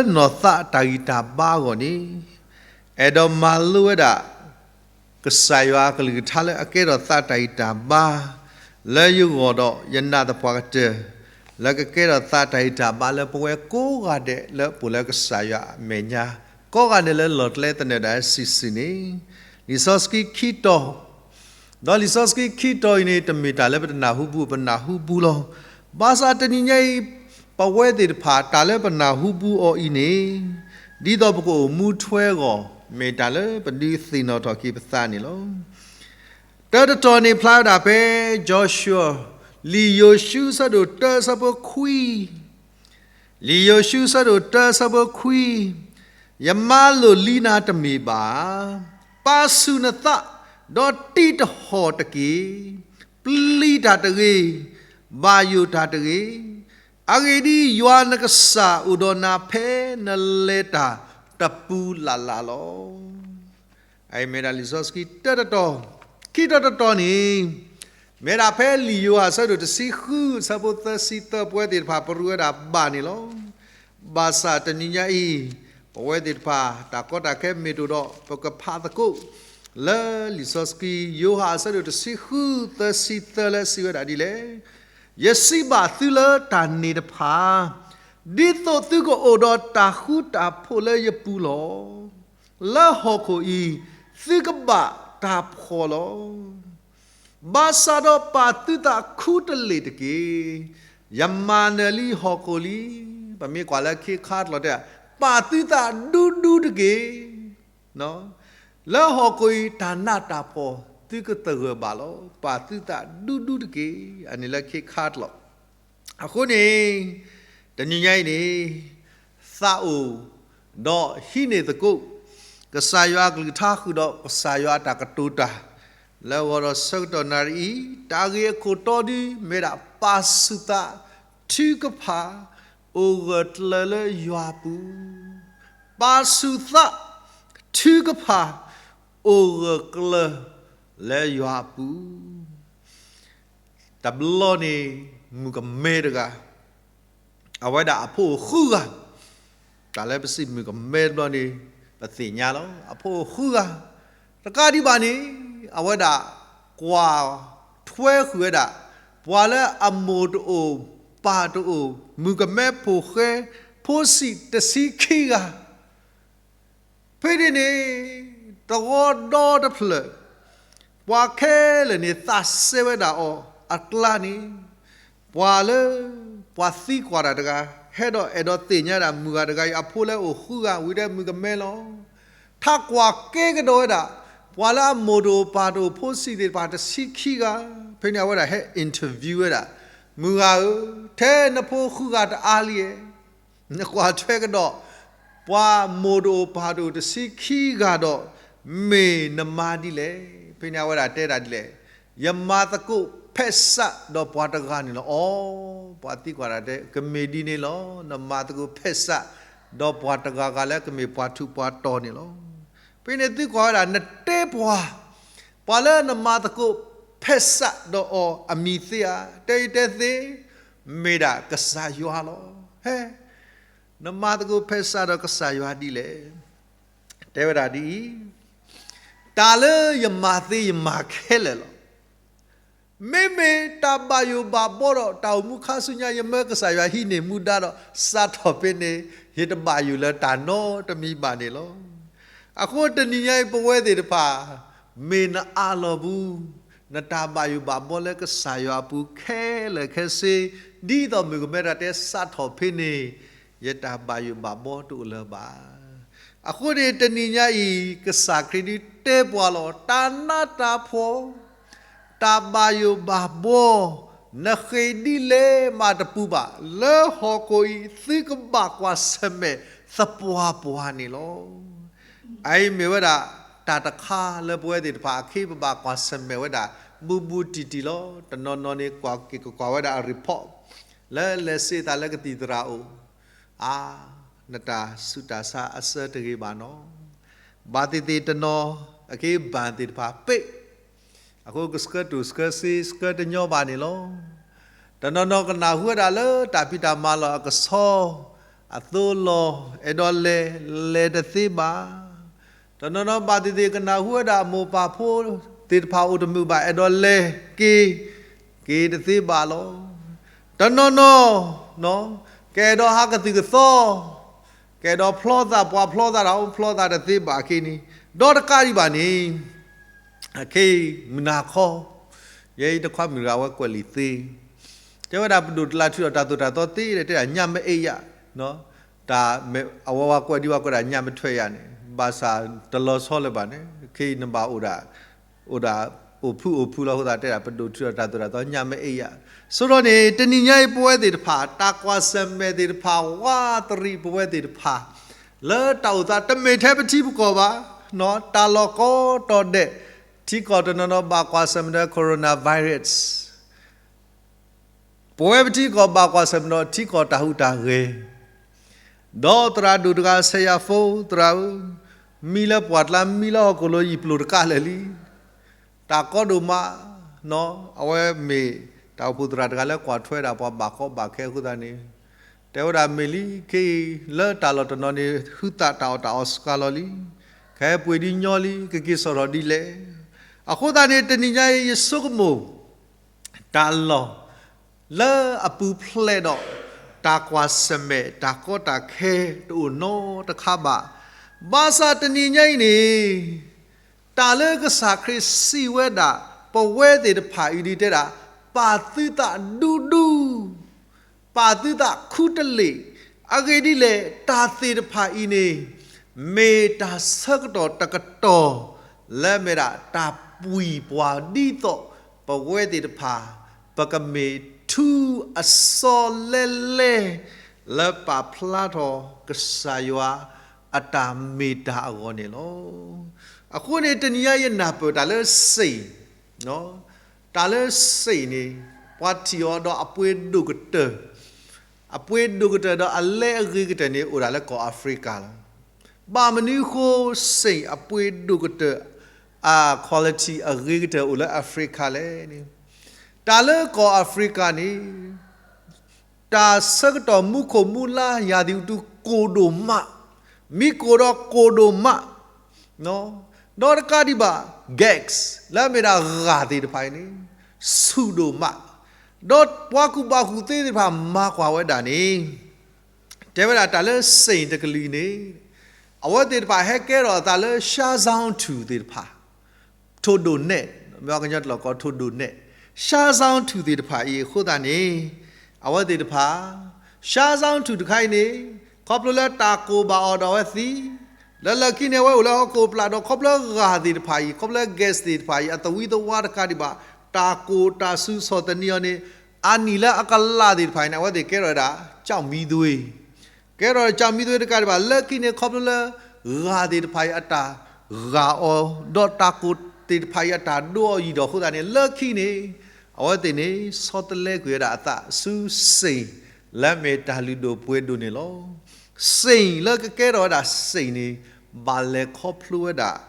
လၢနီၢ်သးတၢ်ဂံၢ်တၢ်ဘါအဂီၢ်န့ၣ်, အဲၣ်ဒိးမၤလိဝဲဒၣ် ကစၢ်ယွၤအကလုၢ်ကထါလၢအကဲထီၣ်သးတၢ်ဂံၢ်တၢ်ဘါ လၢယဂီၢ်ဒီးယနာ်သပှၢ်ကတၢၢ်, လၢကကဲထီၣ်သးတၢ်ဂံၢ်တၢ်ဘါလၢပဝဲကိးဂၤဒဲးလၢပအိၣ်လၢကစၢ်ယွၤအမဲာ်ညါ, ကိးဂၤဒဲးလၢလီၢ်ကျဲသနၢၣ်ဒၣ်စုာ်စုာ်န့ၣ်, လံာ်စီဆှံခံတီၤ ဒီးလံာ်စီဆှံခံတီၤအံၤန့ၣ် တမ့ၢ်တၢ်လၢပတနၢ်ဟူဘူး ပနၢ်ဟူဘူးလီၤ. ဘၣ်ဆၣ်တနံၤညါအံၤ ပဝဲသ့ၣ်တဖၣ် တၢ်လၢပနၢ်ဟူဘူးအီၤအံၤန့ၣ်, ဒ်သိးပကအိၣ်မူထွဲအဂီၢ် မ့ၢ်တၢ်လၢပဒုးသ့ၣ်နီၣ်ထီၣ်က့ၤပသးန့ၣ်လီၤ. တၢတတီၤန့ၣ်ဖျါဝဲဒၣ်ဖဲ Joshua လံာ်ယိၤၡူအဆၢဒိၣ်တၢအဆၢဖိခွံ လံာ်ယိၤၡူအဆၢဒိၣ်တၢအဆၢဖိခွံ, ယမၤလိာ်လံနၤတမ့ၢ်ဘၣ်, ပာ်ဆူၣ်နသး, ဒီးတံးတဟီၣ်တက့ၢ်. ပျံၤတၢ်တဂ့ၤ, ဘၣ်ယိၣ်တၢ်တဂ့ၤ. အဂ့ၢ်ဒ်အံၤ,ယွၤနကစၢ်အိၣ်ဒီးနၤဖဲနလဲၤတၢ်တပူၤလၢ်လၢ်လီၤ. အအံၤမ့ၢ်ဒၣ်လံာ်စီဆှံတၢတတီၤ, ခံတီၤတတီၤန့ၣ်, မ့ၢ်ဒၣ်ဖဲလံာ်ယိၤဟၣ်အဆၢဒိၣ်တဆံဃု အဆၢဖိသၢဆံသၢ ပဝဲသ့ၣ်တဖၣ်ပရူးဝဲဒၣ်ဘၣ်န့ၣ်လီၤ. ဘၣ်ဆၣ်တနံၤညါအံၤ, ပဝဲသ့ၣ်တဖၣ် တၢ်ကီတၢ်ခဲမ့ၢ်တအိၣ်ဒီး ပကဖးသကိး လၢလံာ်စီဆှံ ယိၤဟၣ်အဆၢဒိၣ်တဆံဃု သၢဆံသၢလၢစံးဝဲဒၣ်ဒ်လဲၣ်, ယစံးဘၣ်သုလၢတၢ်န့ၣ်တဖၣ်, ဒ်သိးသုကအိၣ်ဒီးတၢ်ဃူတၢ်ဖိးလၢယပူၤလီၤ. လၢဟီၣ်ခိၣ်အံၤ, သုကဘၣ်တၢ်ဖှီၣ်လီၤ. ဘၣ်ဆၣ်ဒီးပာ်သုသးခူတလ့ၢ်တက့ၢ်. ယမၤနၢၤလံဟီၣ်ခိၣ်လံ. ပမ့ၢ်ကွၢ်လၢခံခါတလီၤတဲ, ပာ်သုသးဒူဒူတက့ၢ်. လၢဟီၣ်ခိၣ်အံၤတၢ်နးတၢ်ဖှီၣ်သုကသဂၢၢ်ဘၣ်လီၤ. ပာ်သုသးဒူဒူတက့ၢ်. အန့ၣ်လၢခံခါတလီၤ. အဃိန့ၣ်, တနံၤညါအံၤန့ၣ်, သးအိၣ်, ဒီးဟံးန့ၢ်သကိး, ကစၢ်ယွၤအကလုၢ်ကထါဃုာ်ဒီးကစၢ်ယွၤအတၢ်ကတိၤတၢ်, လၢဂီၤဒီးဆၢကတီၢ်နၣ်ရံၣ်အံၤ, တၢ်ဂ့ၢ်အခိၣ်တီဒု မ့ၢ်ဒၣ်ပာ်ဆူၣ်သး, ထုကဖၣ်, အိၣ်ဂၢၢ်ကျၢၤလၢယွၤအပူၤ, ပာ်ဆူၣ်သး, ထုကဖၣ်, အိၣ်ဂၢၢ်ကျၢၤလၢယွၤအပူၤ. တဘျီန့ၣ်, မုၣ်ကမဲတဂၤ, အဝဲဒၣ်အဖိအိၣ်ဃုဂၤ, တၢ်လၢပစံးမုၣ်ကမဲတဘျီန့ၣ်, ပသ့ၣ်ညါလီၤ. အဖိအိၣ်ဃုဂၤ, တကးဒံးဘၣ်န့ၣ်, အဝဲဒၣ်ကွၢ်ထွဲဃုာ်ဝဲဒၣ်, ပှၤလၢအမိၢ်တအိၣ်ပၢ်တအိၣ်, မုၣ်ကမဲဖိဃဲ, ဖိဆံးတဆံခံဂၤ ဖဲန့ၣ်န့ၣ်, တဝီဒီတဖျၢၣ်, ပှၤခဲလၢာ်န့ၣ်သးစဲဝဲဒၣ်အီၤအကျါန့ၣ်, ပှၤလၢ, ပှၤသံကွၢ်တၢ်တဂၤ, ဟဲဒီးအဲၣ်ဒိးသ့ၣ်ညါဒၣ်မုၢ်ဂၤတဂၤအံၤအဖိလၢအိၣ်ဃုဂၤ ဝံၤဒီးမုၣ်ကမဲလီၤ. ထးကွၢ်က့ၤကဒီးဝဲဒၣ်, ပှၤလၢအမိၢ်တအိၣ်ပၢ်တအိၣ်ဖိဆံးသ့ၣ်တဖၣ်တဆံခံဂၤ, ဖဲန့ၣ်အဝဲဒၣ်ဟဲ interview ဝဲဒၣ်, မုၢ်ဂၤဧၢ, ထဲနဖိဃုဂၤတအါလံဧါ နကွၢ်ထွဲကဒီး, ပှၤမိၢ်တအိၣ်ပၢ်တအိၣ်တဆံခံဂၤဒီး, မ့ၢ်နမၤဒ်လဲၣ်. ဖဲန့ၣ်အဝဲဒၣ်တဲဒၣ်ဒ်လဲၣ်, ယမၤသကိးဖဲစးဒီးပှၤတဂၤန့ၣ်လီၤ. အီ, ပှၤသံကွၢ်ဒၣ်တဲ, ကမ့ၢ်ဒ်န့ၣ်လီၤ. နမၤသကိးဖဲစး, ဒီးပှၤတဂၤဂၤလၢကမ့ၢ်ပှၤထူးပှၤတီၤန့ၣ်လီၤ. ဖဲန့ၣ်သံကွၢ်ဝဲဒၣ်, နတဲပှၤ, ပှၤလၢနမၤသကိးဖဲစးဒီးအီၤအမံၤသ့ဧါ. တဲအံၤတဲသ့, မ့ၢ်ဒၣ်ကစၢ်ယွၤလီၤ. ဟဲ, နမၤသကိးဖဲစးဒီးကစၢ်ယွၤဒ်လဲၣ်. တဲဝဲဒၣ်ဒ်အံၤ, တၢ်လၢယမၤသ့ယမၤခဲလၢာ်လီၤ. မ့မ့ၢ်တၢ်ဘၣ်ယိၣ်ဘၣ်ဘှီဒီးတၢ်အိၣ်မူခါဆူညါ ယမၢကစၢ်ယွၤဟံးန့ၢ်မူဒါဒီး စးထီၣ်ဖဲန့ၣ်, ယတဘၣ်ယိၣ်လၢတၢ်နီတမံၤဘၣ်န့ၣ်လီၤ. အဃိတနံၤညါအံၤပဝဲသ့ၣ်တဖၣ်, မ့ၢ်နအးလီၤပူၤ, နတၢ်ဘၣ်ယိၣ်ဘၣ်ဘှီလၢကစၢ်ယွၤအပူၤခဲလၢာ်ခဲဆ့, ဒ်သိးမုၣ်ကမဲတဂၤတဲစးထီၣ်ဖဲန့ၣ်, ယတၢ်ဘၣ်ယိၣ်ဘၣ်ဘှီတအိၣ်လၢၤဘၣ်. အဃိန့ၣ်တနံၤညါအံၤ ကစၢ်ခရံာ်ဒုးတဲပှၤလီၤ. တၢ်နးတၢ်ဖှီၣ်, တၢ်ဘၣ်ယိၣ်ဘၣ်ဘှီ, နဃ့ၢ်ဒ်လဲၣ်မးတပူၤဘၣ်. လၢဟီၣ်ခိၣ်အံၤ သုကဘၣ်ကွၢ်ဆၢၣ်မဲာ်သပှၢ်ပှၢ်န့ၣ်လီၤ. အအံၤမ့ၢ်ဝဲဒၣ်တၢ်တခါလၢပဝဲသ့ၣ်တဖၣ်အခ့ပဘၣ်ကွၢ်ဆၢၣ်မဲာ်ဝဲဒၣ် ဘူးဘူးတံၢ်တံၢ်လီၤ. တနီၤနီၤန့ၣ် ကွၢ်က့ၤကကွၢ်ဝဲဒၣ်အ report လၢလဲၤစ့သးလၢကသံၣ်သရၣ်အိၣ်, အါ, နတၢ်ဆူးတၢ်ဆါအဆၢတဂ့ၤဘၣ်နီၤ. ဘၣ်သ့ၣ်သ့ၣ်တနီၤ, အခ့ဘၣ်သ့ၣ်တဖၣ်ပ့ၢ်, အဃိကဆှၢတိၢ်ဆှၢစ့ဆှၢတညီဘၣ်န့ၣ်လီၤ. တနီၤနီၤကနၢ်ဟူဝဲဒၣ်လၢတၢ်ဖံးတၢ်မၤလီၢ်အကဆှီ, အသိးလီၤ, အဲၣ်ဒိးလဲၤ, လဲၤတသ့ဘၣ်. တနီၤနီၤဘၣ်သ့ၣ်သ့ၣ်ကနၢ်ဟူဝဲဒၣ်အမိၢ်ပၢ်ဖိသ့ၣ်တဖၣ်အိၣ်တမုာ်ဘၣ်, အဲၣ်ဒိးလဲၤက့ၤ, က့ၤတသ့ဘၣ်လီၤ. တနီၤနီၤ ကအဲၣ်ဒိးဟးကသုၣ်ကသီ, ကအဲၣ်ဒိးဖျီသး, ပှၤဖျီသးတၢ်အိၣ်ဖျီသးတသ့ဘၣ်အခံန့ၣ်, ဒီးတကးဒံးဘၣ်န့ၣ် အခဲအံၤမုၢ်နၤခီ, ယဲအံၤတခွါမုၢ်တဂၤဝဲကွဲးလံာ်သ့, တဲဝဲဒၣ်ပဒိၣ်တလးထုးဒီးတၢ်သိၣ်တၢ်သီသ့ဒီး တဲဒၣ်ညၣ်မ့ၢ်အ့ၣ်ယၤ, တၢ်မ့ၢ်အဝဲဝဲကွဲးဒ်ဝဲကွဲးဒၣ်ညၣ်မ့ၢ်ထွဲယၤန့ၣ် ဘၣ်ဆၣ်တလီၤဆီလၢၤဘၣ်န့ၣ် ခဲအံၤနဘၣ်အိၣ်ဒၣ်, အိၣ်ဒၣ်အိၣ်ဖုၣ်အိၣ်ဖုၣ်လီၤအဃိသတး တဲဒၣ်ပဒိၣ်ထုးဒီးတၢ်သိၣ်တၢ်သီညၣ်မ့ၢ်အ့ၣ်ယၤ. ဆိဒီးန့ၣ် တနံၤညါအံၤပဝဲသ့ၣ်တဖၣ် တၢ်ကွၢ်ဆၢၣ်မဲာ်သ့ၣ်တဖၣ် ဝးတရံးပဝဲသ့ၣ်တဖၣ် လၢတၢ်အိၣ်သးတမ့ၢ်ထဲပထံပကီၢ်ဘၣ်, တၢ်လီၢ်ကိးတီၤဒဲး, ထံကီၢ်တနီၤနီၤဘၣ်ကွၢ်ဆၢၣ်မဲာ်ဒီး coronavirus ပဝဲပထံကီၢ်ဘၣ်ကွၢ်ဆၢၣ်မဲာ်ဒီးထံကီၢ်တၢ်ဟူးတၢ်ဂဲၤ, ဒီးသရၣ်ဒိၣ်တဂၤ ဆရာဖိ သရၣ်ဧၢ, မံလၢပှၢ်ကျါ မံလၢဟီၣ်ခိၣ်လိၤ ယံာ်ပျိာ်တကးလဲာ်လံ, တၢ်ကီဒိၣ်မး, အဝဲမ့ၢ်တၢ်အိၣ်ဖှိၣ်သရၣ်တဂၤလၢကွၢ်ထွဲဒၣ်ပှၤဘၣ်ကီဘၣ်ခဲအဃိသတးန့ၣ်, တဲဝဲဒၣ်မ့ၢ်လံ, ခဲအံၤလၢတၢ်လီၢ်တနီၤန့ၣ် ဟုသးတၢ်အီၣ်တၢ်အီစှၤလီၤလံ, ခဲပှ့ၤဒ်ညီလံ ကက့ၤစိာ်ထီၣ်ဒ်လဲၣ်. အဃိသတးန့ၣ် တနံၤညါအံၤ ယဆိကမိၣ် တၢ်လီၢ်လၢအပူၤဖျဲးဒီး တၢ်ကွၢ်ဆၢၣ်မဲာ် တၢ်ကီတၢ်ခဲတအိၣ်နီတခါဘၣ်. ဘၣ်ဆၣ်တနံၤညါအံၤန့ၣ် တၢ်လၢကစၢ်ခရံာ်စံးဝဲဒၣ် ပဝဲသ့ၣ်တဖၣ်အံၤဒ်တဲဒၣ် ပာ်သုသးဒူဒူ ပာ်သုသးခူတလ့ၢ်, အဂ့ၢ်ဒ်လဲၣ် တၢ်သ့ၣ်တဖၣ်အံၤန့ၣ် မ့ၢ်တၢ်ဆၢကတီၢ်တကတီၢ် လၢအမ့ၢ်ဒၣ်တၢ်ပှံၤပှၤဒ်သိး ပဝဲသ့ၣ်တဖၣ် ပကမ့ၢ်ထူအစီလဲလဲ လၢပာ်ဖျါထီၣ်ကစၢ်ယွၤအတၢ်မ့ၢ်တၢ်အဂီၢ်န့ၣ်လီၤ. အဃိန့ၣ် တနံၤညါယနၢ်ပၢၢ်တၢ်လၢ Saint တၢ်လၢစ့ၣ်န့ၣ် ပှၤထံၣ်အီၤဒီးအပှ့ၤဒိၣ်ကတၢၢ်, အပှ့ၤဒိၣ်ကတၢၢ်ဒီးအလဲအဂ့ၤကတၢၢ်န့ၣ် အိၣ်ဒၣ်လၢကီၢ်အၤဖရံကၤလီၤ. ဘၣ်မနုၤအဃိ စ့ၣ် အပှ့ၤဒိၣ်ကတၢၢ် အ quality အဂ့ၤကတၢၢ်အိၣ်လၢအၤဖရံကၤလဲၣ်န့ၣ်, တၢ်လၢကီၢ်အၤဖရံကၤန့ၣ် တၢ်ဆၢကတီၢ်မူခိၣ်မူလါယၤသံးအူတူကိၢ်ဒိၣ်မး, မံကိၢ်ဒီးကိၢ်ဒိၣ်မး, ဒီးတကးဒံးဘၣ် gas လၢအမ့ၢ်ဒၣ်ဂၢ်သ့ၣ်တဖၣ်အံၤန့ၣ် ဆူၣ်ဒိၣ်မး, ဒီးပှၤကူၣ်ဘၣ်ကူၣ်သ့သ့ၣ်တဖၣ်မၤကွၢ်ဝဲဒၣ်န့ၣ် တဲဝဲဒၣ်တၢ်လၢစ့ၣ်တကလုာ်အံၤန့ၣ် အဝဲသ့ၣ်တဖၣ်ဟဲကဲထီၣ်အသးလၢ ရှါဇောင်းထူၣ် သ့ၣ်တဖၣ် ထိၣ်ဒိၣ်နဲၣ်, မ့ၢ်ကညီတလီၢ်ကီးထိၣ်ဒိၣ်နဲၣ်, ရှါဇောင်းထူၣ် သ့ၣ်တဖၣ်အံၤအဃိသတးန့ၣ် အဝဲသ့ၣ်တဖၣ် ရှါဇောင်းထူၣ် တခါအံၤန့ၣ် ခီဖျိလၢတၢ်ကိၢ်ဘၣ်အီၤဒီးအဝဲသံ, လၢလၢခံန့ၣ် အဝဲအိၣ်လၢဟီၣ်ခိၣ်ပျၢ်ဒီး ခီဖျိဂၢ်သ့ၣ်တဖၣ်အံၤ ခီဖျိ gas သ့ၣ်တဖၣ်အံၤ အသဝံသဝါတကးဒံးဘၣ် တၢ်ကိၢ်တၢ်ဆူးဆီၣ်သနံးအီၤန့ၣ် အနံၣ်လၢအကလးသ့ၣ်တဖၣ်အံၤန့ၣ် အဝဲသ့ၣ်ကဲထီၣ်ဝဲဒၣ် ကျောက်မီးသွေး, ကဲထီၣ် ကျောက်မီးသွေး တကးဒံးဘၣ် လၢခံန့ၣ် ခီဖျိလၢ ဂၢ်သ့ၣ်တဖၣ်အံၤအတၢ်ဂၢ်အီၤ ဒီးတၢ်ကိၢ်သ့ၣ်တဖၣ်အံၤအတၢ်ဒိအီၤယံာ်ဒီးအဃိသတးန့ၣ် လၢခံန့ၣ် အဝဲသ့ၣ်န့ၣ် ဆီတလဲကွံာ်ဝဲဒၣ်အသးဆူစ့ၣ် လၢအမ့ၢ်တၢ်လုၢ်ဒိၣ်ပှ့ၤဒိၣ်န့ၣ်လီၤ. စ့ၣ်လၢကကဲထီၣ်ဝဲဒၣ်စ့ၣ်န့ၣ် ဘၣ်လဲၤခီဖျိဝဲဒၣ်တၢ်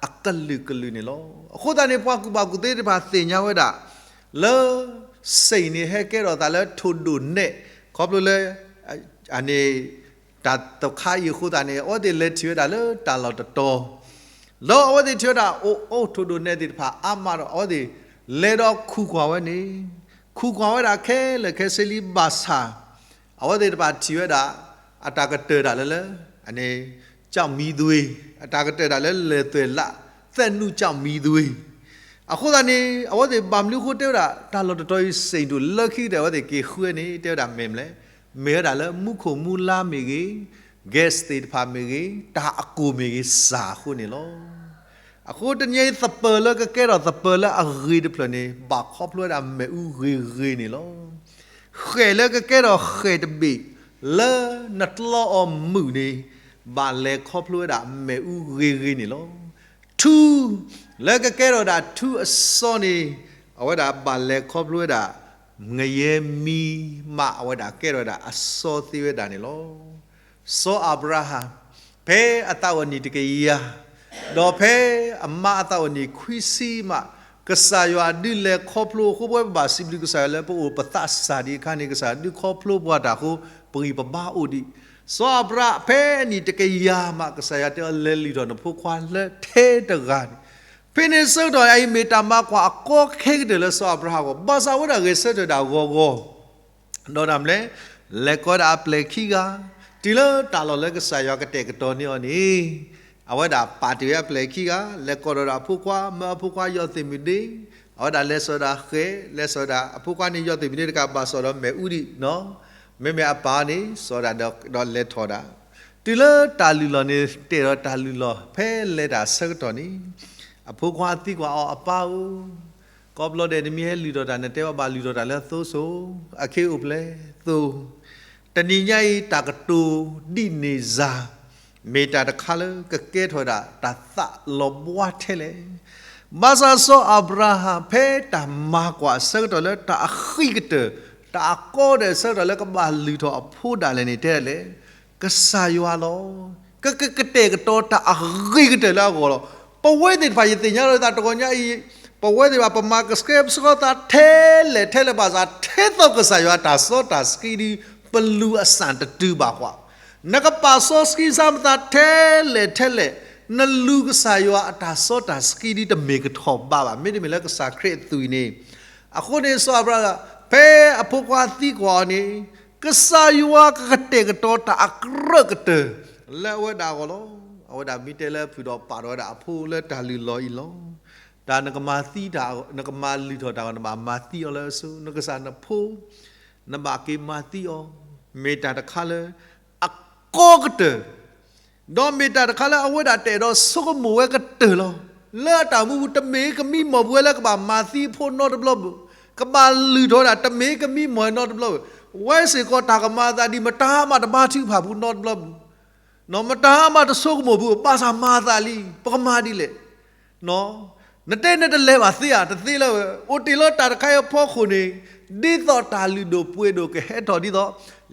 အကလုာ်ကလုာ်န့ၣ်လီၤ. အဃိသတးန့ၣ် ပှၤကူၣ်ဘၣ်ကူၣ်သ့သ့ၣ်တဖၣ်သ့ၣ်ညါဝဲဒၣ် လၢစ့ၣ်န့ၣ် ဟဲကဲထီၣ်သးလၢထိၣ်ဒိၣ်နဲၣ် ခီဖျိလၢ အန့ၣ် တၢ်တခါအံၤအဃိသတးန့ၣ် အဝဲသ့ၣ်လဲၤထံၣ်ဝဲဒၣ်လၢတၢ်လီၢ်တတီၤ လၢအဝဲသ့ၣ်ထံၣ်ဝဲဒၣ် အိၣ်အိၣ်ထိၣ်ဒိၣ်နဲၣ်သ့ၣ်တဖၣ်အါမးဒီး အဝဲသ့ၣ်လဲၤဒီးခူၣ်ကွၢ်ဝဲန့ၣ် ခူၣ်ကွၢ်ဝဲဒၣ်ခဲလၢာ်ခဲဆ့လံဘၣ်ဆၣ် အဝဲသ့ၣ်တဖၣ်ထံၣ်ဝဲဒၣ် အတၢ်ကတၢၢ်ဒၣ်လၢလၢ အန့ၣ် ကျောက်မီးသွေး အတၢ်ကတၢၢ်ဒၣ်လၢလဲၤသွဲၣ်လး သဲၣ်နူၣ်ကျောက်မီးသွေး အဃိသတးန့ၣ် အဝဲသ့ၣ်ဘၣ်မနုၤအဃိတဲဝဲဒၣ် တၢ်လီၢ်တတီၤအံၤ စ့ၣ်ဒိၣ်လၢခံကတၢၢ် အဝဲသ့ၣ်က့ၤဃုန့ၣ် တဲဝဲဒၣ်မ့ၢ်မလဲၣ်, မ့ၢ်ဝဲဒၣ်လၢမူခိၣ်မူလါမ့ၢ်ဂ့ၤ, gas သ့ၣ်တဖၣ်မ့ၢ်ဂ့ၤ, တၢ်အကိၢ်မ့ၢ်ဂ့ၤ စှၤအဃိန့ၣ်လီၤ. အဃိတနံၤအံၤ သပၢၤလၢကကဲထီၣ်သပၢၤလၢအဂ့ၤတဖျၢၣ်န့ၣ် ဘၣ်ခီဖျိဝဲဒၣ်မ့ၣ်အူဂ့ၤဂ့ၤန့ၣ်လီၤ. ဃဲၣ်လၢကကဲထီၣ်ဃဲၣ်တဘ့ၣ် လၢနတြီအီၤမုာ်န့ၣ် ဘၣ်လဲၤခီဖျိဝဲဒၣ်မ့ၣ်အူဂ့ၤဂ့ၤန့ၣ်လီၤ. ထူ လၢကကဲထီၣ်ဒၣ်ထူအစီန့ၣ် အဝဲဒၣ်ဘၣ်လဲၤခီဖျိဝဲဒၣ် ငရဲမီးမး အဝဲဒၣ်ကဲထီၣ်ဝဲဒၣ်အစီသ့ဝဲဒၣ်န့ၣ်လီၤ. စီၤအၤဘြၤဟၣ် ဖဲအသးအိၣ်နံၣ်တကယၤ ဒီးဖဲအမါအသးအိၣ်နံၣ်ခွံဆံမး ကစၢ်ယွၤဒုးလဲၤခီဖျိအဃိ ပဝဲပဘၣ်စံးဘျုးကစၢ်ယွၤလၢပအိၣ်ပသးစၢ်ဒံးအခါန့ၣ် ကစၢ်ယွၤဒုးခီဖျိပှၤတၢ်အဃိ ပှ့ၤပဘါအိၣ်ဒံး. စီၤအၤဘြၤဟၣ်ဖဲအနံၣ်တကယၤမး ကစၢ်ယွၤတဲအီၤ လဲၤလုၢ်ထီၣ်နဖိခွါလၢထဲတဂၤန့ၣ်. ဖဲန့ၣ်ဆၢကတီၢ်န့ၣ် အံၤမ့ၢ်တၢ်မၤကွၢ်အကီခဲကတၢၢ်လၢစီၤအၤဘြၤဟၣ်အဂီၢ်, ဘၣ်ဆၣ်အဝဲဒၣ်ဂဲၤဆၢထၢၣ်ဒၣ်ဂီၤဂီၤ ဒီးတၢ်မနုၤလဲၣ်, လဲၤကိးဒၣ်အပျဲၢ်ခံဂၤ, တုၤလၢတၢ်လီၢ်လၢကစၢ်ယွၤကတဲာ်ကတီၤန့ၢ်အီၤန့ၣ်, အဝဲဒၣ်ပာ်တ့ၢ်ဝဲအပျဲၢ်ခံဂၤ, လဲၤကိးဒီးအဖိခွါ, မၢအဖိခွါယီၢ်သ့ၣ်မုၢ်ဒ့, အဝဲဒၣ်လဲၤစိာ်ဒၣ်ဃဲၤ, လဲၤစိာ်ဒၣ်အဖိခွါန့ၣ် ယီၢ်သ့ၣ်မုၢ်ဒ့တကးဘၣ်စိာ်ဒီးမ့ၣ်အူဒံး, မ့မ့ၢ်အပၢ်န့ၣ် စိာ်ဒၣ်ဒီးလဲၤထီၣ်ဒၣ်. တုၤလၢတၢ်လုၢ်လီၢ်န့ၣ် တဲဒီးတၢ်လုၢ်လီၢ် ဖဲလဲၤတၢ်ဆၢကတီၢ်န့ၣ်, အဖိခွါသံကွၢ်အီၤ အပၢ်ဧၢ, ကိးဘျီဒဲးနမ့ၢ်ဟဲလုၢ်ထီၣ်တၢ် နတဲဘၣ်ဘၣ်လုၢ်ထီၣ်တၢ်လၢသိစိၤ, အခ့အိၣ်ဖျဲၣ်သိ, တနံၤညါအံၤ တၢ်ကတိၤဒ်န့ၣ်စၢ်, မ့ၢ်တၢ်တခါလၢကကဲထီၣ်ဝဲဒၣ်တၢ်သးလီၤဘှါထဲလဲၣ်. ဘၣ်ဆၣ်စီၤအၤဘြၤဟၣ် ဖဲတၢ်မၤကွၢ်အဆၢကတီၢ်လၢတၢ်အဃံကတၢၢ်, တၢ်အကီဒဲးဆၢကတီၢ်လၢကဘၣ်လုၢ်ထီၣ်အဖိဒၣ်လဲာ်န့ၣ် တဲဒ်လဲၣ်, ကစၢ်ယွၤလီၤ. ကကကတဲာ်ကတီၤတၢ်အဂ့ၤကတၢၢ်လၢအဂီၢ်လီၤ. ပဝဲသ့ၣ်တဖၣ် ယသ့ၣ်ညါလီၤသးတဂီၤညါအံၤ, ပဝဲသ့ၣ်တဖၣ် ပမၤကဆှဲပဆှီသးထဲလဲၣ်ထဲလဲၣ်ဘၣ်ဆၣ် ထဲသိးကစၢ်ယွၤအတၢ်စီတၢ်ဆှံဒီး ပလူၤအစၢ်တတုၤဘၣ်ဃီ, နကပာ်စီဆှံဆါမသးထဲလဲၣ်ထဲလဲၣ်, နလူၤကစၢ်ယွၤအတၢ်စီတၢ်ဆှံဒီး တမ့ၢ်ကထီၣ်ဘးဘၣ်, မ့တမ့ၢ်လၢကစၢ်ခရံာ်အသွံၣ်န့ၣ်. အဃိန့ၣ် စီၤအၤဘြၤဟၣ် ဖဲအဖိခွါသံကွၢ်အီၤန့ၣ်, ကစၢ်ယွၤကကတဲာ်ကတီၤတၢ်အကြၢးကတၢၢ် လၢအဝဲဒၣ်အဂီၢ်လီၤ. အဝဲဒၣ်မ့ၢ်တဲလၢအဖုၣ်ဒီးပာ်ထီၣ်ဝဲဒၣ်အဖိလၢတၢ်လုၢ်လီၢ်အံၤလီၤ. တၢ်နကမၤသံတၢ်, နကမၤလုၢ်ထီၣ်တၢ်အဂီၢ် နဘၣ်မၤသံအီၤလၢအစိၤ, နကစၢ်နဖိ နဘၣ်က့ၤမၤသံအီၤ, မ့ၢ်တၢ်တခါလၢအကီကတၢၢ်, ဒီးမ့ၢ်တၢ်တခါလၢအဝဲဒၣ်တအဲၣ်ဒိးဆိကမိၣ်ဝဲကတၢၢ်လီၤ. လၢအတၢ်မူပူၤ တမ့ၢ်ကမံမီၢ်ပဝဲလၢကဘၣ်မၤသံအဖိနီတဘျီဘၣ်, ကဘၣ်လုၢ်ထီၣ်ဝဲဒၣ် တမ့ၢ်ကမံမီၢ်နီတဘျီဘၣ်, ဝဲစ့ၢ်ကီးတၢ်ကမၤအသးဒ်မတၤမးတဘါထုကဖၣ်ပူၤနီတဘျီဘၣ်, မတၤမးတဆိကမိၣ်ပူၤ ဘၣ်ဆၣ်မၤအသးလံ, ပကမၤဒ်လဲၣ် နတဲနတလဲၤဘၣ်သ့ဧါ, တသ့လၢၤ, အိၣ်တ့ၢ်လၢတၢ်တခါအံၤအဖီခိၣ်န့ၣ်, ဒ်သိးတၢ်လုၢ်ဒိၣ်ပှ့ၤဒိၣ်ကဟဲထီၣ်ဒ်သိး,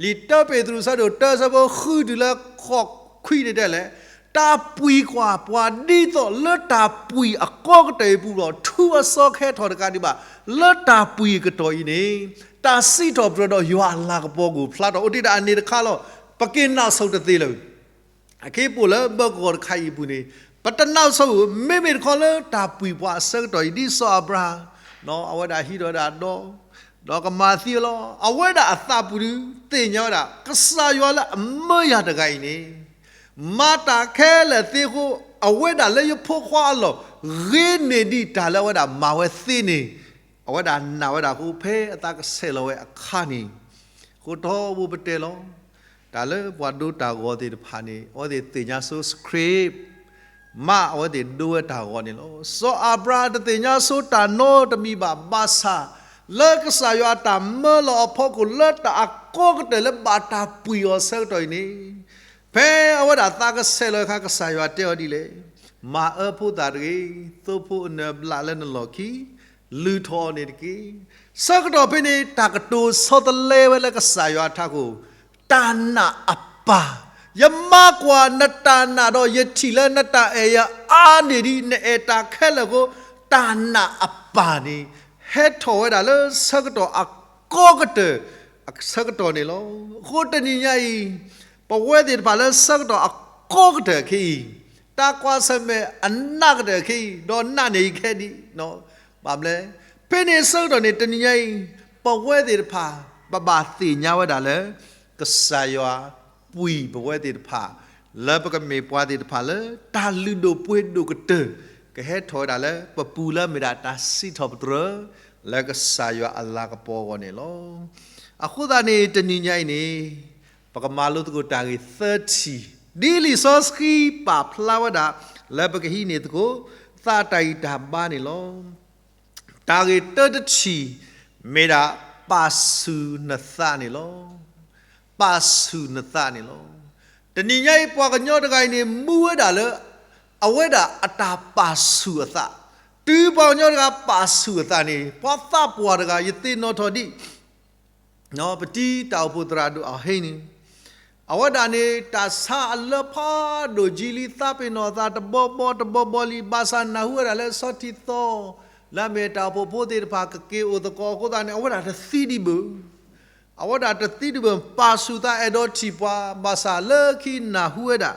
လံာ်တၢပ့းတရူးအဆၢဒိၣ်တၢ အဆၢဖိဃုတုၤလၢဃိးခွံန့ၣ်တဲလဲၣ်, တၢ်ပှံၤကွၢ်ပှၤဒ်သိးလၢတၢ်ပှံၤအကီကတၢၢ်အံၤပူၤဒီး ထူအစီကဟဲထီၣ်တကးဒံးဘၣ်, လၢတၢ်ပှံၤအကတီၢ်အံၤန့ၣ်, တၢ်စံးထီၣ်ပတြၢၤဒီးယွၤအလၤကပီၤကအိၣ်ဖျါထီၣ်, အိၣ်တ့ၢ်ဒၣ်အန့ၣ်တခါလီၤ. ပက့ၤနၢ်ဆိၣ်တသ့လၢၤ အခ့အပှၤလၢဘၢကဝီၤတခါအံၤအပူၤန့ၣ်, ပတနၢ်ဆိၣ်ဧိၤ, မ့မ့ၢ်တခီလၢတၢ်ပှံၤပှၤအဆၢကတီၢ်အံၤ ဒ်စီၤအၤဘြၤဟၣ်, အဝဲဒၣ်ဟံးထီၣ်ဝဲဒၣ်ဒီ, ဒီးကမၤသံအီၤလီၤ. အဝဲဒၣ်အသးပူၤဒုးသ့ၣ်ညါဝဲဒၣ် ကစၢ်ယွၤလၢအမၢယၤတဂၤအံၤန့ၣ်, မၤတၢ်ခဲလၢာ်သ့အဃိ, အဝဲဒၣ်လၢယဖိခွါအလီၢ် ဂ့ၤန့ၢ်ဒံးတၢ်လၢအဝဲဒၣ်မၤဝဲသ့န့ၣ်, အဝဲဒၣ်နာ်ဝဲဒၣ်အဃိ ဖဲအသးကဆဲးလီၤဝဲအခါန့ၣ်, အဃိထီဘိပတဲလီၤ. တၢ်လၢပှၤဒိတၢ်ဂီၤသ့ၣ်တဖၣ်န့ၣ် အဝဲသ့ၣ်သ့ၣ်ညါဆိ script မး အဝဲသ့ၣ်ဒိဝဲတၢ်ဂီၤန့ၣ်လီၤ. စီၤအၤဘြၤဟၣ်တသ့ၣ်ညါဆိတၢ်နီတမံၤဘၣ်, ဘၣ်ဆၣ်လၢကစၢ်ယွၤအတၢ်မၢလီၤအဖီခိၣ် လၢတၢ်အကီကတၢၢ်လၢဘၣ်တၢ်ပှံၤအီၤဆၢကတီၢ်အံၤန့ၣ်, ဖဲအဝဲဒၣ်သးကဆဲးလီၤအခါ ကစၢ်ယွၤတဲအီၤဒ်လဲၣ်, မၤအၢဖိသၣ်တဂ့ၤ, သိဖိအနၢၤဘျးလၢနလီၢ်ခံ, လုၢ်ထီၣ်အီၤန့ၣ်တက့ၢ်. ဆၢကတီၢ်ဖဲန့ၣ် တၢ်ကတိၤဆီတလဲဝဲလၢကစၢ်ယွၤအထးခိၣ်, တၢ်နာ်အပၢ်, ယမၤကွၢ်နတၢ်နာ်ဒီး ယထံၣ်လၢနတၢ်အဲၣ်ယၤအါန့ၢ်ဒံး နအဲၣ်တၢ်ခဲလၢာ်အဃိ, တၢ်နာ်အပၢ်န့ၣ် ဟဲထီၣ်ဝဲဒၣ်လၢဆၢကတီၢ်အကီကတၢၢ် အဆၢကတီၢ်န့ၣ်လီၤ. အဃိတနံၤညါအံၤ, ပဝဲသ့ၣ်တဖၣ်လၢဆၢကတီၢ်အကီကတၢၢ်ခဲအံၤ, တၢ်ကွၢ်ဆၢၣ်မဲာ်အနးကတၢၢ်ခဲအံၤ, ဒီးနာ်န့ၢ်အံၤခဲဒံး, ဘၣ်မနုၤလဲၣ်, ဖဲန့ၣ်ဆၢကတီၢ်န့ၣ် တနံၤညါအံၤ, ပဝဲသ့ၣ်တဖၣ် ပဘၣ်သ့ၣ်ညါဝဲဒၣ်လၢ ကစၢ်ယွၤပှံၤပဝဲသ့ၣ်တဖၣ်, လၢပကမ့ၢ်ပှၤသ့ၣ်တဖၣ်လၢ တၢ်လုၢ်ဒိၣ်ပှ့ၤဒိၣ်ကတၢၢ် ကဟဲထီၣ်ဝဲဒၣ်လၢပပူၤလၢအမ့ၢ်ဒၣ်တၢ်စံးထီၣ်ပတြၢၤ လၢကစၢ်ယွၤအလၤကပီၤအဂီၢ်န့ၣ်လီၤ. အဃိသတးန့ၣ် တနံၤညါအံၤန့ၣ်, ပကမၤလိသကိးတၢ်ဂ့ၢ်သၢထံၣ်, ဒ်လံာ်စီဆှံပာ်ဖျါဝဲဒၣ် လၢပကဟံးန့ၢ်သကိး သးတၢ်ဂံၢ်တၢ်ဘါန့ၣ်လီၤ. တၢ်ဂ့ၢ်တၢတထံၣ် မ့ၢ်ဒၣ်ပာ်ဆူၣ်နသးန့ၣ်လီၤ. ပာ်ဆူၣ်နသးန့ၣ်လီၤ. တနံၤညါအံၤ ပှၤကညီတဂၤအံၤန့ၣ် မူဝဲဒၣ်လၢ အဝဲဒၣ်အတၢ်ပာ်ဆူၣ်အသး, တုၤပှၤကညီတဂၤပာ်ဆူၣ်အသးန့ၣ် ပှၤသးပှၢ်တဂၤ ယသ့ၣ်နီၣ်ထီၣ်ဒံး ပတံတၢ်အိၣ်ဖှိၣ်သရၣ်ဒိၣ်အဟ့န့ၣ်, အဝဲဒၣ်န့ၣ် တၢ်ဆါအလၢဖးဒိၣ်ကံလံ သးပ့ၤနီၣ်အသးတဘီဘီတဘီဘီလံ, ဘၣ်ဆၣ်နၢ်ဟူဝဲဒၣ်လၢဆီထံသီ လၢအမ့ၢ်တၢ်အိၣ်ဖှိၣ်ဖိသ့ၣ်တဖၣ် ကက့ၤအိၣ်သကိးအဃိသတးန့ၣ် အဝဲဒၣ်တသံဒံးဘၣ်. အဝဲဒၣ်တသံတဘၣ် ပာ်ဆူၣ်သးအဲၣ်ဒိးထံၣ်ပှၤ ဘၣ်ဆၣ်လၢခံနၢ်ဟူဝဲဒၣ်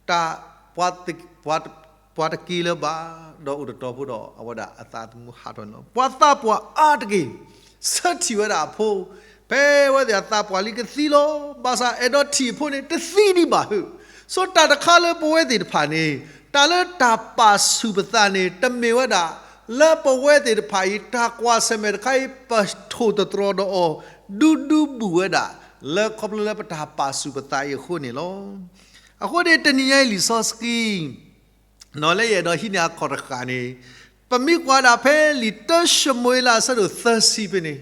တၢ် ပှၤတက့ၤလၢၤဘၣ် ဒီးအိၣ်တတီၤဖိဒီး အဝဲဒၣ်အသးသမူဟးထီၣ်န့ၣ်လီၤ. ပှၤသးပှၢ်အါတက့ၢ် ဆၢထံၣ်ဝဲဒၣ်အဖိ, ဖဲအဝဲသ့ၣ်အသးပှၢ်လံကသံလီၤ. ဘၣ်ဆၣ်အဲၣ်ဒိးထံၣ်အဖိန့ၣ် တသံဒံးဘၣ်ဧၢ. ဆိတၢ်တခါလၢပဝဲသ့ၣ်တဖၣ်န့ၣ် တၢ်လၢတၢ်ပာ်ဆူၣ်ပသးန့ၣ် တမ့ၢ်ဝဲဒၣ် လၢပဝဲသ့ၣ်တဖၣ်အံၤ တၢ်ကွၢ်ဆၢၣ်မဲာ်တခါအံၤ ပထိၣ်သတြီၤဒီးအီၤ ဒူဒူဘူၣ်ဝဲဒၣ် လၢခီဖျိလၢပတၢ်ပာ်ဆူၣ်ပသးအံၤအဃိန့ၣ်လီၤ. အဃိန့ၣ် တနံၤညါအံၤလံာ်စီဆှံ နီၢ်လၢယအဲၣ်ဒိးဟံးန့ၢ်အခီၣ်တဃၣ်န့ၣ် ပမ့ၢ်ကွၢ်ဒၣ်ဖဲလံာ်တၢၡမူၤအ့လးအဆၢဒိၣ်သၢဆံဖဲန့ၣ်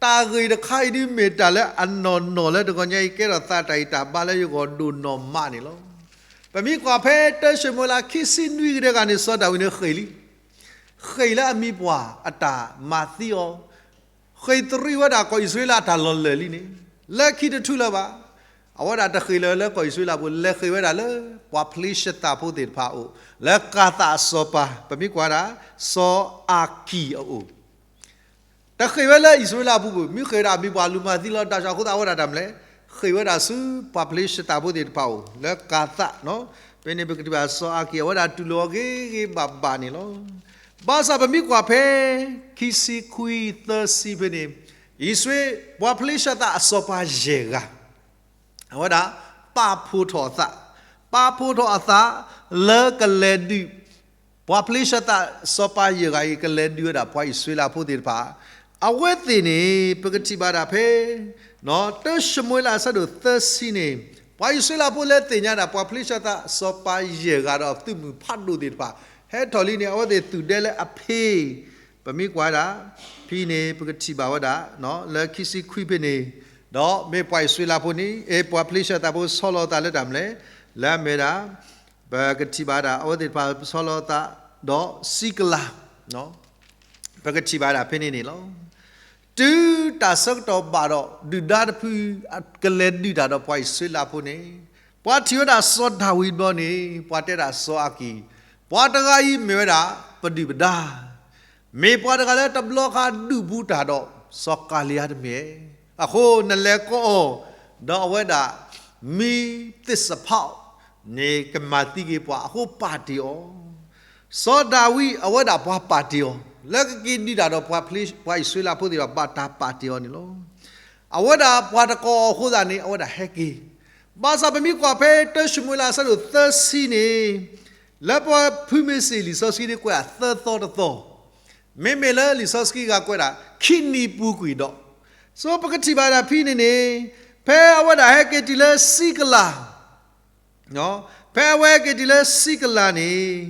တၢ်ဂ့ၢ်တခါအံၤဒုးမ့ၢ်တၢ်လၢအနီၢ်နီၢ်လၢတဂီၤညါအံၤ ကဲထီၣ်သးတၢ်အံၤတၢ်ဘါလၢယဂီၢ်ဒိၣ်နီၢ်မးန့ၣ်လီၤ. ပမ့ၢ်ကွၢ်ဖဲတၢၡမူၤအ့လးခံဆံနွံကတၢၢ်ဂၤန့ၣ် စီၤဒၤဝံးန့ၣ်ဃ့ၢ်လံ ဃ့ၢ်လၢအမံၤပှၢ်အတၢ်မၤသံအီၤ, ဃ့ၢ်တရံးဝဲဒၣ်ကီၢ်အံၣ်စရ့လးအတၢ်လီၢ်လၢာ်လံန့ၣ် လၢခံတထူၣ်လၢၤဘၣ်. အဝဲဒၣ်တဃ့ၢ်လၢၤလၢကီၢ်အံၣ်စရ့လးဖိ လဲၤဃ့ၢ်ဝဲဒၣ်လၢ ပှၤဖလ့ၡသးဖိသ့ၣ်တဖၣ်အအိၣ် လၢကၤသးအစီၤပၤ ပမ့ၢ်ကွၢ်ဒၣ် စီၤအၤကံၢ်အအိၣ် တဃ့ၢ်ဝဲလၢအံၣ်စရ့လးပူၤဘၣ်, မ့ၢ်ဃ့ၢ်ဝဲဒၣ်အမံၤပှၢ်လူၤမၤသံလီၤ တၢ်ဆၢအဃိသတးအဝဲဒၣ်တၢ်မနုၤလဲၣ်, ဃ့ၢ်ဝဲဒၣ်ဆူပှၤဖလ့ၡသးဖိသ့ၣ်တဖၣ်အအိၣ် လၢကၤသး, ဖဲန့ၣ်ပကထံၣ်ဘၣ်စီၤအၤကံၢ် အဝဲဒၣ်တူၢ်လိာ်အီၤဂ့ၤဂ့ၤဘၣ်ဘၣ်န့ၣ်လီၤ. ဘၣ်ဆၣ်ပမ့ၢ်ကွၢ်ဖဲ ခံဆံခွံသၢဆံဖဲန့ၣ် အံၣ်စရ့လး ပှၤဖလ့ၡသးအစီၤပၤယဲၢ်ဂၤ အဝဲဒၣ် ပာ်ဖှိၣ်ထီၣ်အသး, ပာ်ဖှိၣ်ထီၣ်အသး လၢကလဲၤဒုး ပှၤဖလ့ၡသးစီၤပၤယဲၢ်ဂၤအံၤ ကလဲၤဒုးဝဲဒၣ်ပှၤအံၣ်စရ့လးဖိသ့ၣ်တဖၣ်, အဝဲသ့ၣ်န့ၣ် ပကထံၣ်ဘၣ်ဒၣ်ဖဲ တၢၡမူၤအ့လးအဆၢဒိၣ်သၢဆံန့ၣ် ပှၤအံၣ်စရ့လးဖိလၢသ့ၣ်ညါဒၣ် ပှၤဖလ့ၡသးစီၤပၤယဲၢ်ဂၤဒီးသုးမုၢ်ဖးဒိၣ်သ့ၣ်တဖၣ် ဟဲထီၣ်လံန့ၣ် အဝဲသ့ၣ်သုးဒဲလၢအဖ့ ပမ့ၢ်ကွၢ်ဒၣ် ဖဲန့ၣ် ပကထံၣ်ဘၣ်ဝဲဒၣ် လၢခံဆံခွံဖဲန့ၣ်, ဒီးမ့ၢ်ပှၤအံၣ်စရ့လးဖိန့ၣ် အ့ ပှၤဖလ့ၡသးဖိဆီလီၤသးလၢတၢ်မနုၤလဲၣ်, လၢအမ့ၢ်ဒၣ် ပကထံၣ်ဘၣ်ဒၣ် အဝဲသ့ၣ်တဖၣ်ဆီလီၤသး ဒီးစံကလၤ ပကထံၣ်ဘၣ်ဒၣ်ဖဲန့ၣ်န့ၣ်လီၤ. တုၤတၢ်ဆၢကတီၢ်ဘၣ်ဒီး ဒုၣ်ဒါတဖု ကလဲၤဒုးတၢ်ဒီးပှၤအံၣ်စရ့လးဖိန့ၣ်, ပှၤထံၣ်ဝဲဒၣ်စီၤဒၤဝံးဘျီန့ၣ် ပှၤတဲဒၣ်စီၤအၤကံၢ်, ပှၤတဂၤအံၤမ့ၢ်ဝဲဒၣ် ပဒုၣ်ပဒါ မ့ၢ်ပှၤတဂၤလၢတဘျီဃီဒုးဘူးတၢ်ဒီး စီၤကၤလံယါတမ့ၢ်ဧါ. အဃိနလဲၤကိးအီၤ, ဒီးအဝဲဒၣ် မံသ့ၣ်စဖးအီၤန့ၣ် ကမၤသံက့ၤပှၤအဃိပာ်တ့ၢ်အီၤ. စီၤဒၤဝံးအဝဲဒၣ်ပှၤပာ်တ့ၢ်အီၤ, လၢကက့ၤဒုးတၢ်ဒီးပှၤအံၣ်စရ့လးဖိသ့ၣ်တဖၣ် ဘၣ်တၢ်ပာ်တ့ၢ်အီၤန့ၣ်လီၤ. အဝဲဒၣ်ပှၤတကိးအီၤအဃိသတးန့ၣ် အဝဲဒၣ်ဟဲက့ၤ. ဘၣ်ဆၣ်ပမ့ၢ်ကွၢ်ဖဲတၢၡမူၤအ့လးအဆၢဒိၣ်သၢဆံန့ၣ်, လၢပဖုမ့ၢ်စံးလံာ်စီဆှံဒ်ကွဲးအသၢသီတသီ, မ့မ့ၢ်လၢလံာ်စီဆှံဂၤကွဲးဒၣ် ခံနံၤပူၤကွံာ်ဒီး, ဆိပကထံၣ်ဘၣ်ဒၣ်ဖဲန့ၣ်န့ၣ်, ဖဲအဝဲဒၣ်ဟဲက့ၤတုၤလၢစံကလၤ ဖဲအဝဲဟဲက့ၤတုၤလၢစံကလၤန့ၣ်,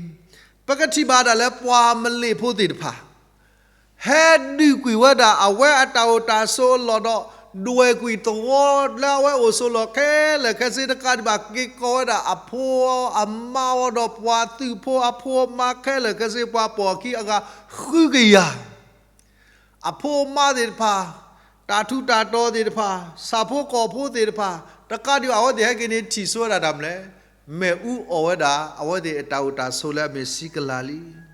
ပကထံၣ်ဘၣ်ဒၣ်လၢပှၤမလ့ၣ်ဖိသ့ၣ်တဖၣ် ဟဲဒုးကွံာ်ဝဲဒၣ်အဝဲအတၢ်အိၣ်တၢ်ဆိးအလီၢ်ဒီး ဒွဲၣ်ကွံာ်သဝီလၢအဝဲအိၣ်ဆိးလီၢ်ခဲလၢာ်ခဲဆ့တကးဒံးဘၣ် က့ၤကိးဝဲဒၣ်အဖိအမါအီၤဒီးပှၤသုးဖိအဖိအမါခဲလၢာ်ခဲဆ့ ပှၤပိာ်အခံအဂၤဃုကယၤ အဖိအမါသ့ၣ်တဖၣ်, တၢ်ထူးတၢ်တီၤသ့ၣ်တဖၣ်, ဆၣ်ဖိကီၢ်ဖိသ့ၣ်တဖၣ်, တကးဒံးဘၣ်အဝဲသ့ၣ်ဟဲက့ၤန့ၣ်ထံၣ်ဆိဝဲဒၣ်တၢ်မနုၤလဲၣ်, မ့ၣ်အူအီၣ်ဝဲဒၣ် အဝဲသ့ၣ်အတၢ်အိၣ်တၢ်ဆိးလၢအမ့ၢ်စံကလၤလံ.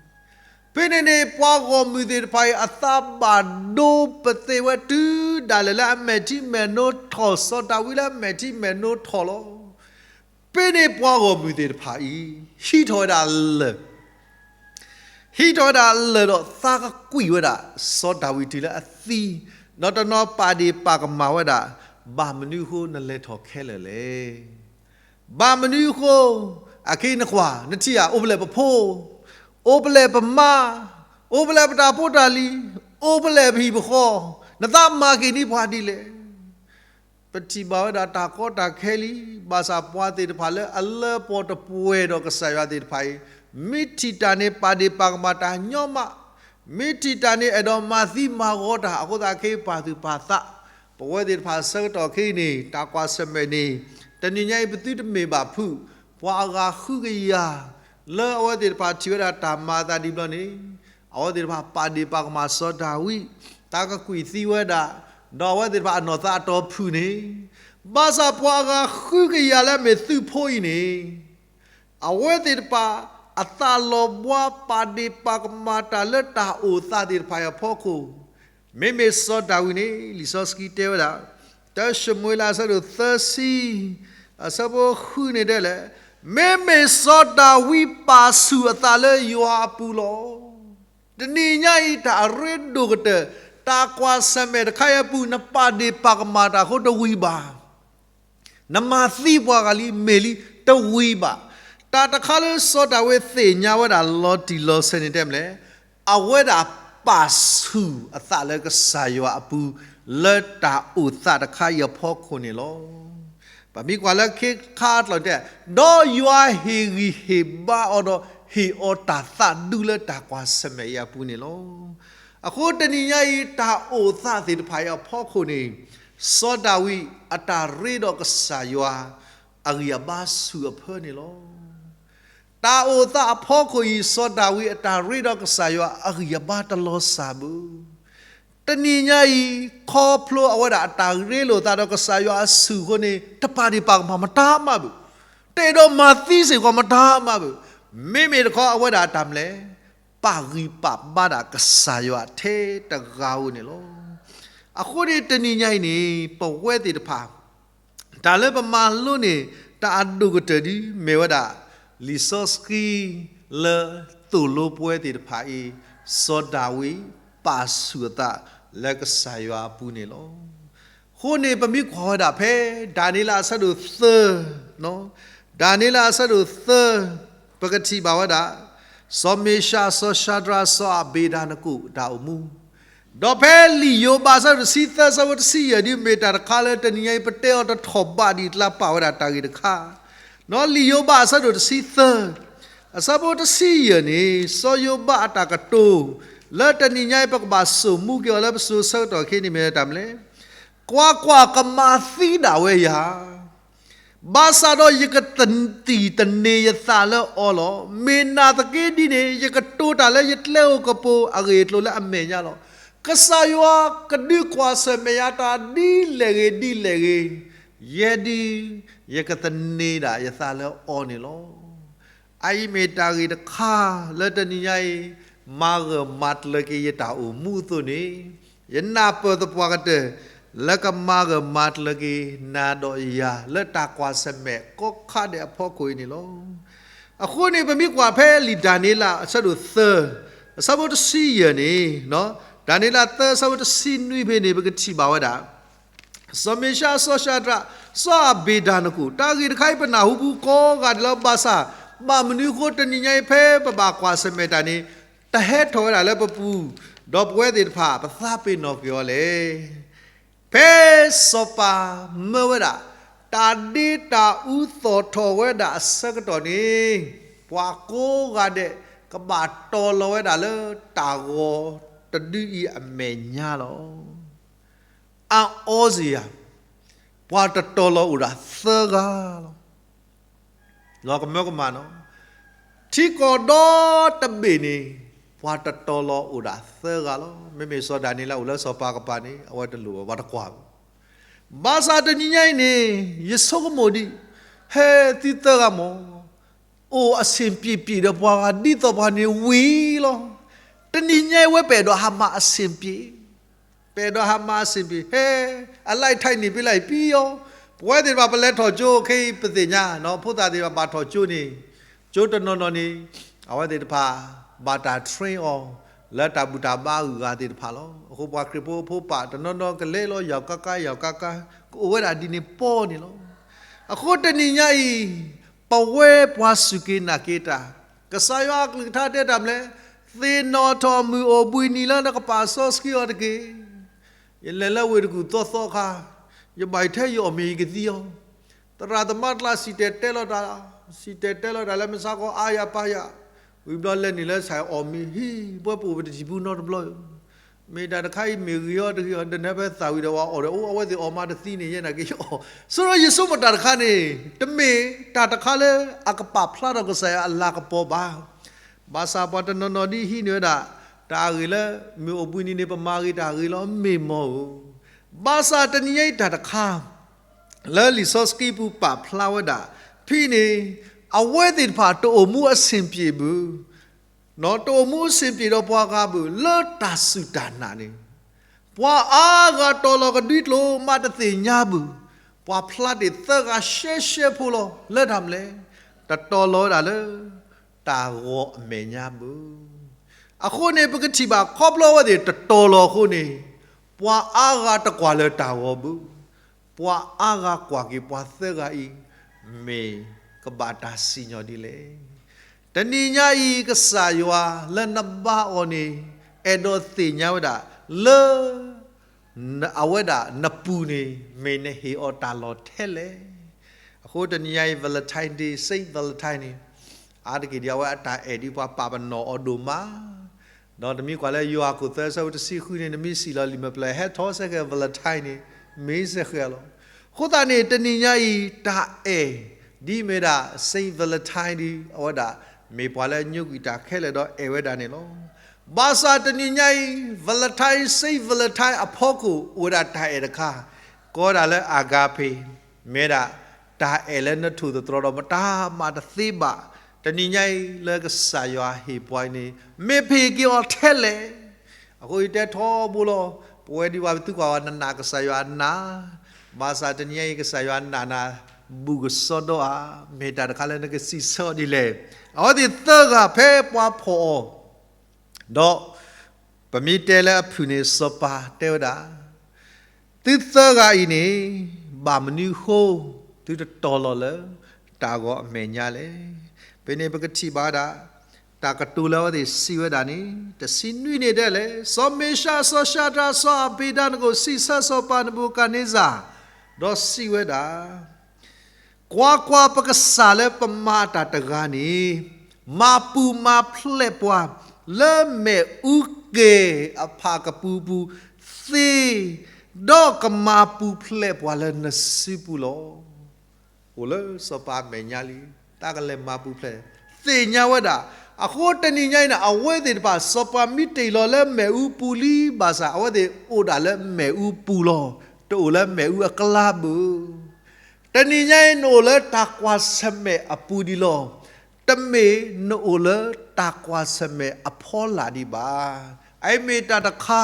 ဖဲန့ၣ်န့ၣ် ပှၤဂီၢ်မုၢ်သ့ၣ်တဖၣ်အံၤ အသးဘၣ်ဒိပသ့ၣ်ဝဲတုၤဒၣ်လဲာ်လၢအမဲာ်ထံမဲာ်နိထီၣ် စီၤဒၤဝံးလၢအမဲာ်ထံမဲာ်နိထီၣ်လီၤ. ဖဲန့ၣ်ပှၤဂီၢ်မုၢ်သ့ၣ်တဖၣ်အံၤ ဟံးထီၣ်ဝဲဒၣ်လၢၢ် ဟံးထီၣ်ဝဲဒၣ်လၢၢ်ဒီးသးကကွံာ်ဝဲဒၣ် စီၤဒၤဝံးတုၤလၢအသံ, ဒီးတနီၤပာ်ဒ့ၣ်ပာ်ကမၣ်ဝဲဒၣ်, ဘၣ်မနုၤအဃိနလဲၤထီၣ်ခဲလၢာ်လဲၣ်. ဘၣ်မနုၤအဃိ, အခဲအံၤနကွၢ် နထံၣ်ဧါ အိၣ်ဖဲလဲၣ်ပဖိ, အိၣ်ဖဲလဲၣ်ပမါ, အိၣ်ဖဲလဲၣ်ပတၢ်ဖိတၢ်လံၤ, အိၣ်ဖဲလဲၣ်ပဟံၣ်ပဃီ, နသးမၤက့ၤန့ၢ်ပှၤဒ်လဲၣ် ပထံၣ်ဘၣ်ဝဲဒၣ်တၢ်ကီတၢ်ခဲလံ, ဘၣ်ဆၣ်ပှၤသ့ၣ်တဖၣ်လၢအလၢပှီၢ်တပှဲၤဒီးကစၢ်ယွၤသ့ၣ်တဖၣ်အံၤ, မ့ၢ်ထံၣ်တၢ်န့ၣ်ပာ်ဒ့ၣ်ပာ်ကမၣ်တၢ်ညီမး, မ့ၢ်ထံၣ်တၢ်န့ၣ်အဲၣ်ဒိးမၤသံမၤဂီၤတၢ်, အဃိသတးခဲအံၤပာ်သူၣ်ပာ်သး, ပဝဲသ့ၣ်တဖၣ်ဆၢကတီၢ်ခဲအံၤန့ၣ် တၢ်ကွၢ်ဆၢၣ်မဲာ်န့ၣ်, တနံၤညါအံၤပသုတမ့ၢ်ဘၣ်ဖုး, ပှၤအဂၤဃုကယၤ, လၢအဝဲသ့ၣ်တဖၣ်ထံၣ်ဝဲဒၣ်တၢ်မၤအသးဒ်ဘျီန့ၣ် အဝဲသ့ၣ်တဖၣ်ပာ်ဒ့ၣ်ပာ်ကမၣ်စီၤဒၤဝံး, တၢ်ကကွံာ်သံဝဲဒၣ်, ဒီးအဝဲသ့ၣ်တဖၣ်အနီၢ်သးအတီၤဖုၣ်န့ၣ်, ဘၣ်ဆၣ်ပှၤအဂၤဃုကယၤလၢအမ့ၢ်သုးဖိအံၤန့ၣ်, အဝဲသ့ၣ်တဖၣ်အသးလီၤဘှါပာ်ဒ့ၣ်ပာ်ကမၣ်တၢ်လၢတၢ်အိၣ်သးသ့ၣ်တဖၣ်အံၤအဖီခိၣ်, မ့မ့ၢ်စီၤဒၤဝံးန့ၣ် လံာ်စီဆှံတဲဝဲဒၣ်, တၢၡမူၤအ့လးအဆၢဒိၣ်သၢဆံ အဆၢဖိဃုန့ၣ်တဲလဲၣ်, မ့မ့ၢ်စီၤဒၤဝံးပာ်ဆူၣ်အသးလၢယွၤအပူၤလီၤ. တနံၤညါအံၤ တၢ်အရ့ဒိၣ်ကတၢၢ် တၢ်ကွၢ်ဆၢၣ်မဲာ်တခါအံၤအပူၤ နပာ်ဒ့ၣ်ပာ်ကမၣ်တၢ်အဃိတဝံၤဘၣ်. နမၤသံပှၤဂၤလံ မ့ၢ်လံ တဝံၤဘၣ်. တၢ်တခါလၢစီၤဒၤဝံးသ့ၣ်ညါဝဲဒၣ်လီၤတံၢ်လီၤဆဲးန့ၣ်တဲမလဲၣ်, အဝဲဒၣ်ပာ်ဆူၣ်အသးလၢကစၢ်ယွၤအပူၤ လၢတၢ်အိၣ်သးတခါအံၤအဖီခိၣ်န့ၣ်လီၤ. ပမ့ၢ်ကွၢ်လၢခံခါအကျိာ်တဲ, ဒီးယွၤဟ့ၣ်ဂံၢ်ဟ့ၣ်ဘါအီၤဒီး ဟ့ၣ်အီၤတၢ်သးဒူလၢတၢ်ကွၢ်ဆၢၣ်မဲာ်အံၤအပူၤန့ၣ်လီၤ. အဃိတနံၤညါအံၤ တၢ်အိၣ်သးသ့ၣ်တဖၣ်အံၤအဖီခိၣ်န့ၣ်, စီၤဒၤဝံးအတၢ်ရ့ဒီးကစၢ်ယွၤ အဂံၢ်အဘါဆူၣ်အဖၢန့ၣ်လီၤ. တၢ်အိၣ်သးအဖီခိၣ်အံၤ စီၤဒၤဝံးအတၢ်ရ့ဒီးကစၢ်ယွၤအဂံၢ်အဘါတလီၤစၢ်ဘၣ်. တနံၤညါအံၤ ခီဖျိအဝဲဒၣ်အတၢ်ရ့လိာ်သးဒီးကစၢ်ယွၤအဆူၣ်အဃိန့ၣ် တပာ်ဒ့ၣ်ပာ်ကမၣ်မတၤမးဘၣ်. တအဲၣ်ဒိးမၤသံစ့ၢ်ကီးမတၤမးဘၣ်. မ့မ့ၢ်တခီအဝဲဒၣ်အတၢ်မနုၤလဲၣ်, ပာ်ဂံၢ်ပာ်ဘါဒၣ်ကစၢ်ယွၤထဲတဂၤဧိၤန့ၣ်လီၤ. အဃိန့ၣ်တနံၤညါအံၤန့ၣ် ပဝဲသ့ၣ်တဖၣ် တၢ်လၢပမၤလိန့ၢ် တၢ်အဒိၣ်ကတၢၢ်ဒ်မ့ၢ်ဝဲဒၣ် လံာ်စီဆှံလၢသိၣ်လိပဝဲသ့ၣ်တဖၣ်အံၤ စီၤဒၤဝံးပာ်ဆူၣ်အသးလၢကစၢ်ယွၤအပူၤန့ၣ်လီၤ. အဃိန့ၣ် ပမ့ၢ်ကွၢ်ဝဲဒၣ်ဖဲ ဒၤနံးလးအဆၢဒိၣ်သၢ, ဒၤနံးလးအဆၢဒိၣ်သၢ ပကထံၣ်ဘၣ်ဝဲဒၣ် စီၤမ့ၡး, စီၤၡၤဒြး, စီၤအဘ့းနကိၣ်အတၢ်အိၣ်မူ ဒီးဖဲလံာ်ယိၤဘးအဆၢဒိၣ်တဆံသၢ အဆၢဖိတဆံယဲၢ် ဒ်မ့ၢ်တၢ်တခါလၢတနံၤညါအံၤ ပတဲအီၤတထီၣ်ဘးဒ်အကျါပာ်ဝဲဒၣ်တၢ်ဂ့ၢ်တခါ, ဒီးလံာ်ယိၤဘးအဆၢဒိၣ်တဆံသၢ အဆၢဖိတဆံယဲၢ်န့ၣ် စီၤယိၤဘးအတၢ်ကတိၤ လၢတနံၤညါအံၤ ပကဘၣ်ဆိၣ်မူက့ၤအီၤလၢပစိၤဆၢကတီၢ်ခဲအံၤန့ၣ်မ့ၢ်တၢ်မနုၤလဲၣ်, ကွၢ်ကွၢ်, ကမၤသံဒၣ်ဝဲယၤ ဘၣ်ဆၣ်ဒီးယကတံၢ်တန့ၤယသးလၢအီၤလီၤ. မ့ၢ်နာ်သက့ဒ်န့ၣ် ယကတိၤတၢ်လၢယကျဲဧိၤကပူၤအဂ့ၢ်အကျိၤလၢအမဲာ်ညါလီၤ. ကစၢ်ယွၤကဒုးကွၢ်ဆၢၣ်မဲာ်ယၤတၢ်ဒ်လဲၣ်ဂ့ၤဒ်လဲၣ်ဂ့ၤ, ယဲဒၣ် ယကတန့ၤဒၣ်ယသးလၢအီၤန့ၣ်လီၤ. အအံၤမ့ၢ်တၢ်ဂ့ၢ်တခါလၢတနံၤညါအံၤ မၤဂၢၢ်မၤကျၢၤက့ၤယတၢ်အိၣ်မူအသိးန့ၣ်, ယနၢ်ပၢၢ်သပှၢ်ကတၢၢ် လၢကမၤဂၢၢ်မၤကျၢၤက့ၤနၤဒီးယၤ လၢတၢ်ကွၢ်ဆၢၣ်မဲာ်ကိးခါဒဲးအဖီခိၣ်အံၤန့ၣ်လီၤ. အဃိန့ၣ် ပမ့ၢ်ကွၢ်ဖဲလံာ်ဒၤနံးလးအဆၢဒိၣ်သၢ အဆၢဖိတဆံယဲၢ်န့ၣ်, ဒၤနံးလးသၢအဆၢဖိတဆံနွံဖဲန့ၣ် ပကထံၣ်ဘၣ်ဝဲဒၣ် စီၤမ့ၡး, စီၤၡၤဒြး, စီၤအဘ့းနကိၣ်, တၢ်ဂ့ၢ်တခါအံၤပနၢ်ဟူပူၤကိးဂၤဒဲးလီၤ. ဘၣ်ဆၣ် ဘၣ်မနုၤအဃိတနံၤညါအံၤဖဲပဘၣ်ကွၢ်ဆၢၣ်မဲာ်တၢ်န့ၣ် တဟဲထီၣ်ဝဲဒၣ်လၢပပူၤ, ဒီးပဝဲသ့ၣ်တဖၣ် ပသးပ့ၤနီၣ်က့ၤအီၤလဲၣ်. ဖဲစီၤပၤမၢဝဲဒၣ် တၢ်ဒ့တၢ်အူသီၣ်ထီၣ်ဝဲဒၣ်အဆၢကတီၢ်န့ၣ်, ပှၤကိးဂၤဒဲး ကဘၣ်တီၤလီၤဝဲဒၣ်လၢတၢ်ဂီၤတဒုအံၤအမဲာ်ညါလီၤ. အါအီစ့ၢ်ယၤ, ပှၤတတီၤလီၤအိၣ်ဒၣ်သၢဂၤလီၤ. လီၤကမၢကမၣ်နီၤ, ထံကီၢ်ဒီတဘ့ၣ်န့ၣ် ပှၤတတီၤလီၤအိၣ်ဒၣ်သၢဂၤလီၤ. မ့မ့ၢ်စီၤဒၤနံးလးအိၣ်လၢစီၤပၤကပၤန့ၣ် အဝဲတလိၣ်ဘၣ် ပှၤတကွၢ်ဘၣ်. ဘၣ်ဆၣ်တနံၤညါအံၤန့ၣ် ယဆိကမိၣ်ဒံး, ဟဲသုသၢဂၤမၢ် အိၣ်အဆ့ၣ်ပျံးပျံးဒီးပှၤဂၤဒ်သိးပှၤန့ၣ်ဝံၤလီၤ. တနံၤညါအံၤဝဲပအဲၣ်ဒိးဟးမၤအဆ့ၣ်ပျံး, ပအဲၣ်ဒိးဟးမၤအဆ့ၣ်ပျံး, ဟဲ အလၢၢ်ထံန့ၣ်ပ့လၢပံၤအီၤ, ပဝဲသ့ၣ်တဖၣ်ပလဲၤထီၣ်ကၠိခဲအံၤ ပသ့ၣ်ညါ, ဖိသၣ်သ့ၣ်တဖၣ်ဘၣ်ထီၣ်ကၠိန့ၣ်, ကၠိတနီၤနီၤန့ၣ် အဝဲသ့ၣ်တဖၣ် ဘၣ်တၢ် train အီၤ လၢတၢ်ဘူၣ်တၢ်ဘါအဂုၤအဂၤသ့ၣ်တဖၣ်လီၤ. အဃိပှၤခရံာ်ဖိအဖိပၢ်တနီၤနီၤကလဲၤလီၤ ယၢ်ကါကါ ယၢ်ကါကါ ကအိၣ်ဝဲဒၣ်ဒ်န့ၣ်ပီန့ၣ်လီၤ. အဃိတနံၤညါအံၤ ပဝဲပှၤစူၢ်က့ၤနာ်က့ၤတၢ်, ကစၢ်ယွၤအကလုၢ်ကထါတဲတၢ်မနုၤလဲၣ်, သ့ၣ်နီၣ်ထီၣ်မုၢ်အိၣ်ဘှံးနံၤလၢနကပာ်စီဆှံအီၤတက့ၢ်. ယလဲၤလၢဝ့ၢ်တကူၣ်သီသီအခါ, ယဘၣ်ယထဲယအီၣ်မ့ၤယကသံအီၤ, သရၣ်သမါတကျါစံၣ်တဲၤတဲလီၤတၢ်, စံၣ်တဲၤတဲလီၤတၢ်လၢမုၢ်ဆါခီအါယၤပၢ်ယၤ, ဝံၤဘျီလဲၤနုာ်လၢဆၣ်အီၣ်မ့ၤဟံၣ်, ပှၤပအိၣ်ပတထံၣ်ပူၤနီတဘျီ, မ့ၢ်တၢ်တခါအံၤမ့ၢ်ဂ့ၤအီၤတဂ့ၤအီၤ ဒ်န့ၣ်ဖဲသၣ်ဝံၤဒီးဝဲအီၣ်ဒီး အိၣ်အဝဲသ့ၣ်အီၣ်မးတသံန့ၣ် ယဲနာ်က့ၤအီၤ, ဆိဒီးယဆိကမိၣ်တၢ်တခါန့ၣ် တမ့ၢ်တၢ်တခါလၢအကပာ်ဖျါထီၣ်ကစၢ်ယွၤအလၤကပီၤဘၣ်. ဘၣ်ဆၣ်ပှၤတနီၤနီၤဒ်ဟံးန့ၢ်ဝဲဒၣ် တၢ်အဂ့ၢ်လၢ မုၢ်အိၣ်ဘှံးနံၤန့ၣ် ပမၤဂ့ၤတၢ်ဂ့ၤလီၤ မ့ၢ်မၢ်ဧိၤ, ဘၣ်ဆၣ်တနံၤညါအံၤတၢ်တခါ လၢလံာ်စီဆှံပူၤပာ်ဖျါဝဲဒၣ် ဖဲန့ၣ် အဝဲသ့ၣ်တဖၣ်တအိၣ်မူအဆ့ၣ်ပျံးဘၣ်, တအိၣ်မူအဆ့ၣ်ပျံးဒီးပှၤဂၤဘၣ် လၢတၢ်စူၢ်တၢ်နာ်န့ၣ်, ပှၤအါဂၤတီၤလီၤကဒွံကျိာ်မးတသ့ၣ်ညါဘၣ်. ပှၤဖျါတ့ၢ်သၢဂၤရှဲရှဲဖိလီၤ လၢတၢ်မနုၤလဲၣ်, တတီၤလီၤဝဲဒၣ်လၢ တၢ်ဂီၤအမဲာ်ညါဘၣ်. အဃိန့ၣ် ပကထံၣ်ဘၣ်ခီဖျိအဝဲသ့ၣ်တတီၤလီၤအဃိန့ၣ်, ပှၤအါဂၤတကွၢ်လၢတၢ်ဂီၤဘၣ်. ပှၤအါဂၤကွၢ်က့ၤပှၤသၢဂၤအံၤ မ့ၢ်ကဘၣ်တၢ်စံၣ်ညီၣ်ဒ်လဲၣ်. တနံၤညါအံၤ ကစၢ်ယွၤလၢနဘါအီၤန့ၣ် အဲၣ်ဒိးသ့ၣ်ညါဝဲဒၣ်လၢ အဝဲဒၣ်နပူၤန့ၣ် မ့ၢ်နဟ့ၣ်အီၤတၢ်လီၢ်ထဲလဲၣ်. အဃိတနံၤညါအံၤ Valentine Day, Saint Valentine န့ၣ် အါတက့ၢ်ဒ် အဝဲအတၢ်အဲၣ်ဒ်ပှၤပာ်ပနီၣ်အီၤဒိၣ်မး, ဒီးနမ့ၢ်ကွၢ်လၢယိၤဟၣ်ခိၣ်သၢဆၢဖိတဆံဃုန့ၣ် နမ့ၢ်စံၣ်လီၤလံာ်မဲာ်ဖျၢၣ် ဟဲထီၣ်စဲဃဲ Valentine န့ၣ် မ့ၢ်စဲဃဲလီၤ. အဃိသတးန့ၣ် တနံၤညါအံၤ တၢ်အဲၣ် ဒ်မ့ၢ်ဒၣ် Saint Valentine ဒ်အဝဲဒၣ် မ့ၢ်ပှၤလၢညိကွံာ်တၢ်ခဲလၢာ်ဒီးအဲၣ်ဝဲဒၣ်န့ၣ်လီၤ. ဘၣ်ဆၣ်တနံၤညါအံၤ Valentine, Saint Valentine အဖီခိၣ်အိၣ်ဝဲဒၣ်တၢ်အဲၣ်တခါ, ကိးဝဲဒၣ်လၢ agape, မ့ၢ်ဝဲဒၣ် တၢ်အဲၣ်လၢနထိၣ်သတြီၤဒီးမတၤမၤတသ့ဘၣ်. တနံၤညါအံၤလၢကစၢ်ယွၤဟ့ၣ်ပှၤအံၤန့ၣ် မ့ၢ်ပဟ့ၣ်က့ၤအီၤထဲလဲၣ်. အဃိယတဲထီဘိလီၤ, ပဝဲဒ်ပှၤပသုကွၢ်ဝဲနးနး ကစၢ်ယွၤနး, ဘၣ်ဆၣ်တနံၤညါအံၤ ကစၢ်ယွၤနးနး ဘူးကစီဒီဧါ, မ့ၢ်တၢ်တခါလၢနကစံးဆၢအီၤဒ်လဲၣ်. အဝဲသ့ၣ်သၢဂၤဖဲပှၤဖီၣ်အီၤ ဒီး ပမ့ၢ်တဲလၢအဖုၣ်န့ၣ် စီၤပၤတဲဝဲဒၣ်, သုသၢဂၤအံၤန့ၣ် ဘၣ်မနုၤအဃိ သုတတီၤလီၤလၢ တၢ်ဂီၤအမဲာ်ညါလဲၣ်. ဖဲန့ၣ်ပကထံၣ်ဘၣ်ဝဲဒၣ် တၢ်ကတိၤလၢအဝဲသ့ၣ်စံးဝဲဒၣ်န့ၣ် တဆံနွံန့ၣ်တဲလဲၣ်, စီၤမ့ၡး, စီၤၡၤဒြး, စီၤအဘ့းနကိၣ် စံးဆၢစီၤပၤနဘူၤခၣ်နံစၢ်, ဒီးစံးဝဲဒၣ် ကွၢ်ကွၢ်, ပကစၢ်လၢပမၤတၢ်တဂၤန့ၣ် မၤပူၤမၤဖျဲးပှၤ လၢမ့ၣ်အူက့ၢ်အဖၣ်ကပူၤပူၤသ့, ဒီးကမၤပူၤဖျဲးပှၤလၢနစုပူၤလီၤ. အိၣ်လၢစီၤပၤအမဲာ်ညါလံ, တၢ်ကလဲၤမၤပူၤဖျဲး, သ့ၣ်ညါဝဲဒၣ်. အဃိတနံၤညါအံၤန့ၣ် အဝဲသ့ၣ်တဖၣ် စီၤပၤမ့ၢ်တ့ၢ်လီၤလၢမ့ၣ်အူပူၤလံဘၣ်ဆၣ် အဝဲသ့ၣ်အိၣ်ဒၣ်လၢမ့ၣ်အူပူၤလီၤ, တအိၣ်လၢမ့ၣ်အူအကျါဘၣ်. တနံၤညါအံၤ နအိၣ်လၢတၢ်ကွၢ်ဆၢၣ်မဲာ်အပူၤဒံးလီၤ. တမ့ၢ်နအိၣ်လၢတၢ်ကွၢ်ဆၢၣ်မဲာ်အဖီလာ်ဒံးဘၣ်. အအံၤမ့ၢ်တၢ်တခါ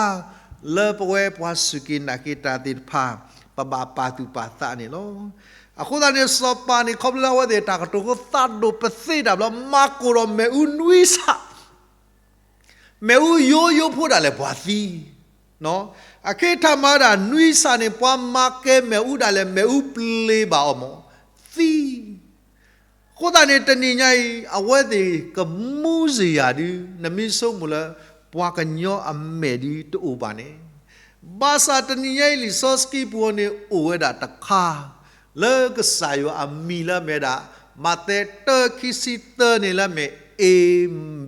လၢပဝဲပှၤစူၢ်က့ၤနာ်က့ၤတၢ်သ့ၣ်တဖၣ် ပဘၣ်ပာ်သူၣ်ပာ်သးန့ၣ်လီၤ. အဃိသတးန့ၣ် စီၤပၤန့ၣ် ခီဖျိလၢအဝဲသ့ၣ်တၢ်ကတိၤဖိသးဒိၣ်ပသ့ၣ်တၢ်ဘျီ မၤကိၢ်ဒီးမ့ၣ်အူနွံဆၣ် မ့ၣ်အူယိယိဖိဒၣ်လဲာ်ပှၤသံ. အခ့ထၢၣ်မၤဝဲဒၣ်နွံဆၣ်န့ၣ် ပှၤမၤကဲမ့ၣ်အူဒၣ်လဲာ် မ့ၣ်အူပျ့ၤဘၣ်အီၤမး သံ. အဃိသတးန့ၣ် တနံၤညါအံၤ အဝဲသ့ၣ်ကမူစ့ၢ်ယၤဒုး နမ့ၢ်ဆိကမိၣ်လၢ ပှၤကညီအမဲာ်ဒုးတအိၣ်ဘၣ်န့ၣ်, ဘၣ်ဆၣ်တနံၤညါအံၤ လံာ်စီဆှံပူၤန့ၣ် အိၣ်ဝဲဒၣ်တခါ လၢကစၢ်ယွၤအမံၤလၢအမ့ၢ်ဒၣ် မးသဲတၢ ခံဆံသၢန့ၣ်လၢအမ့ၢ် အ့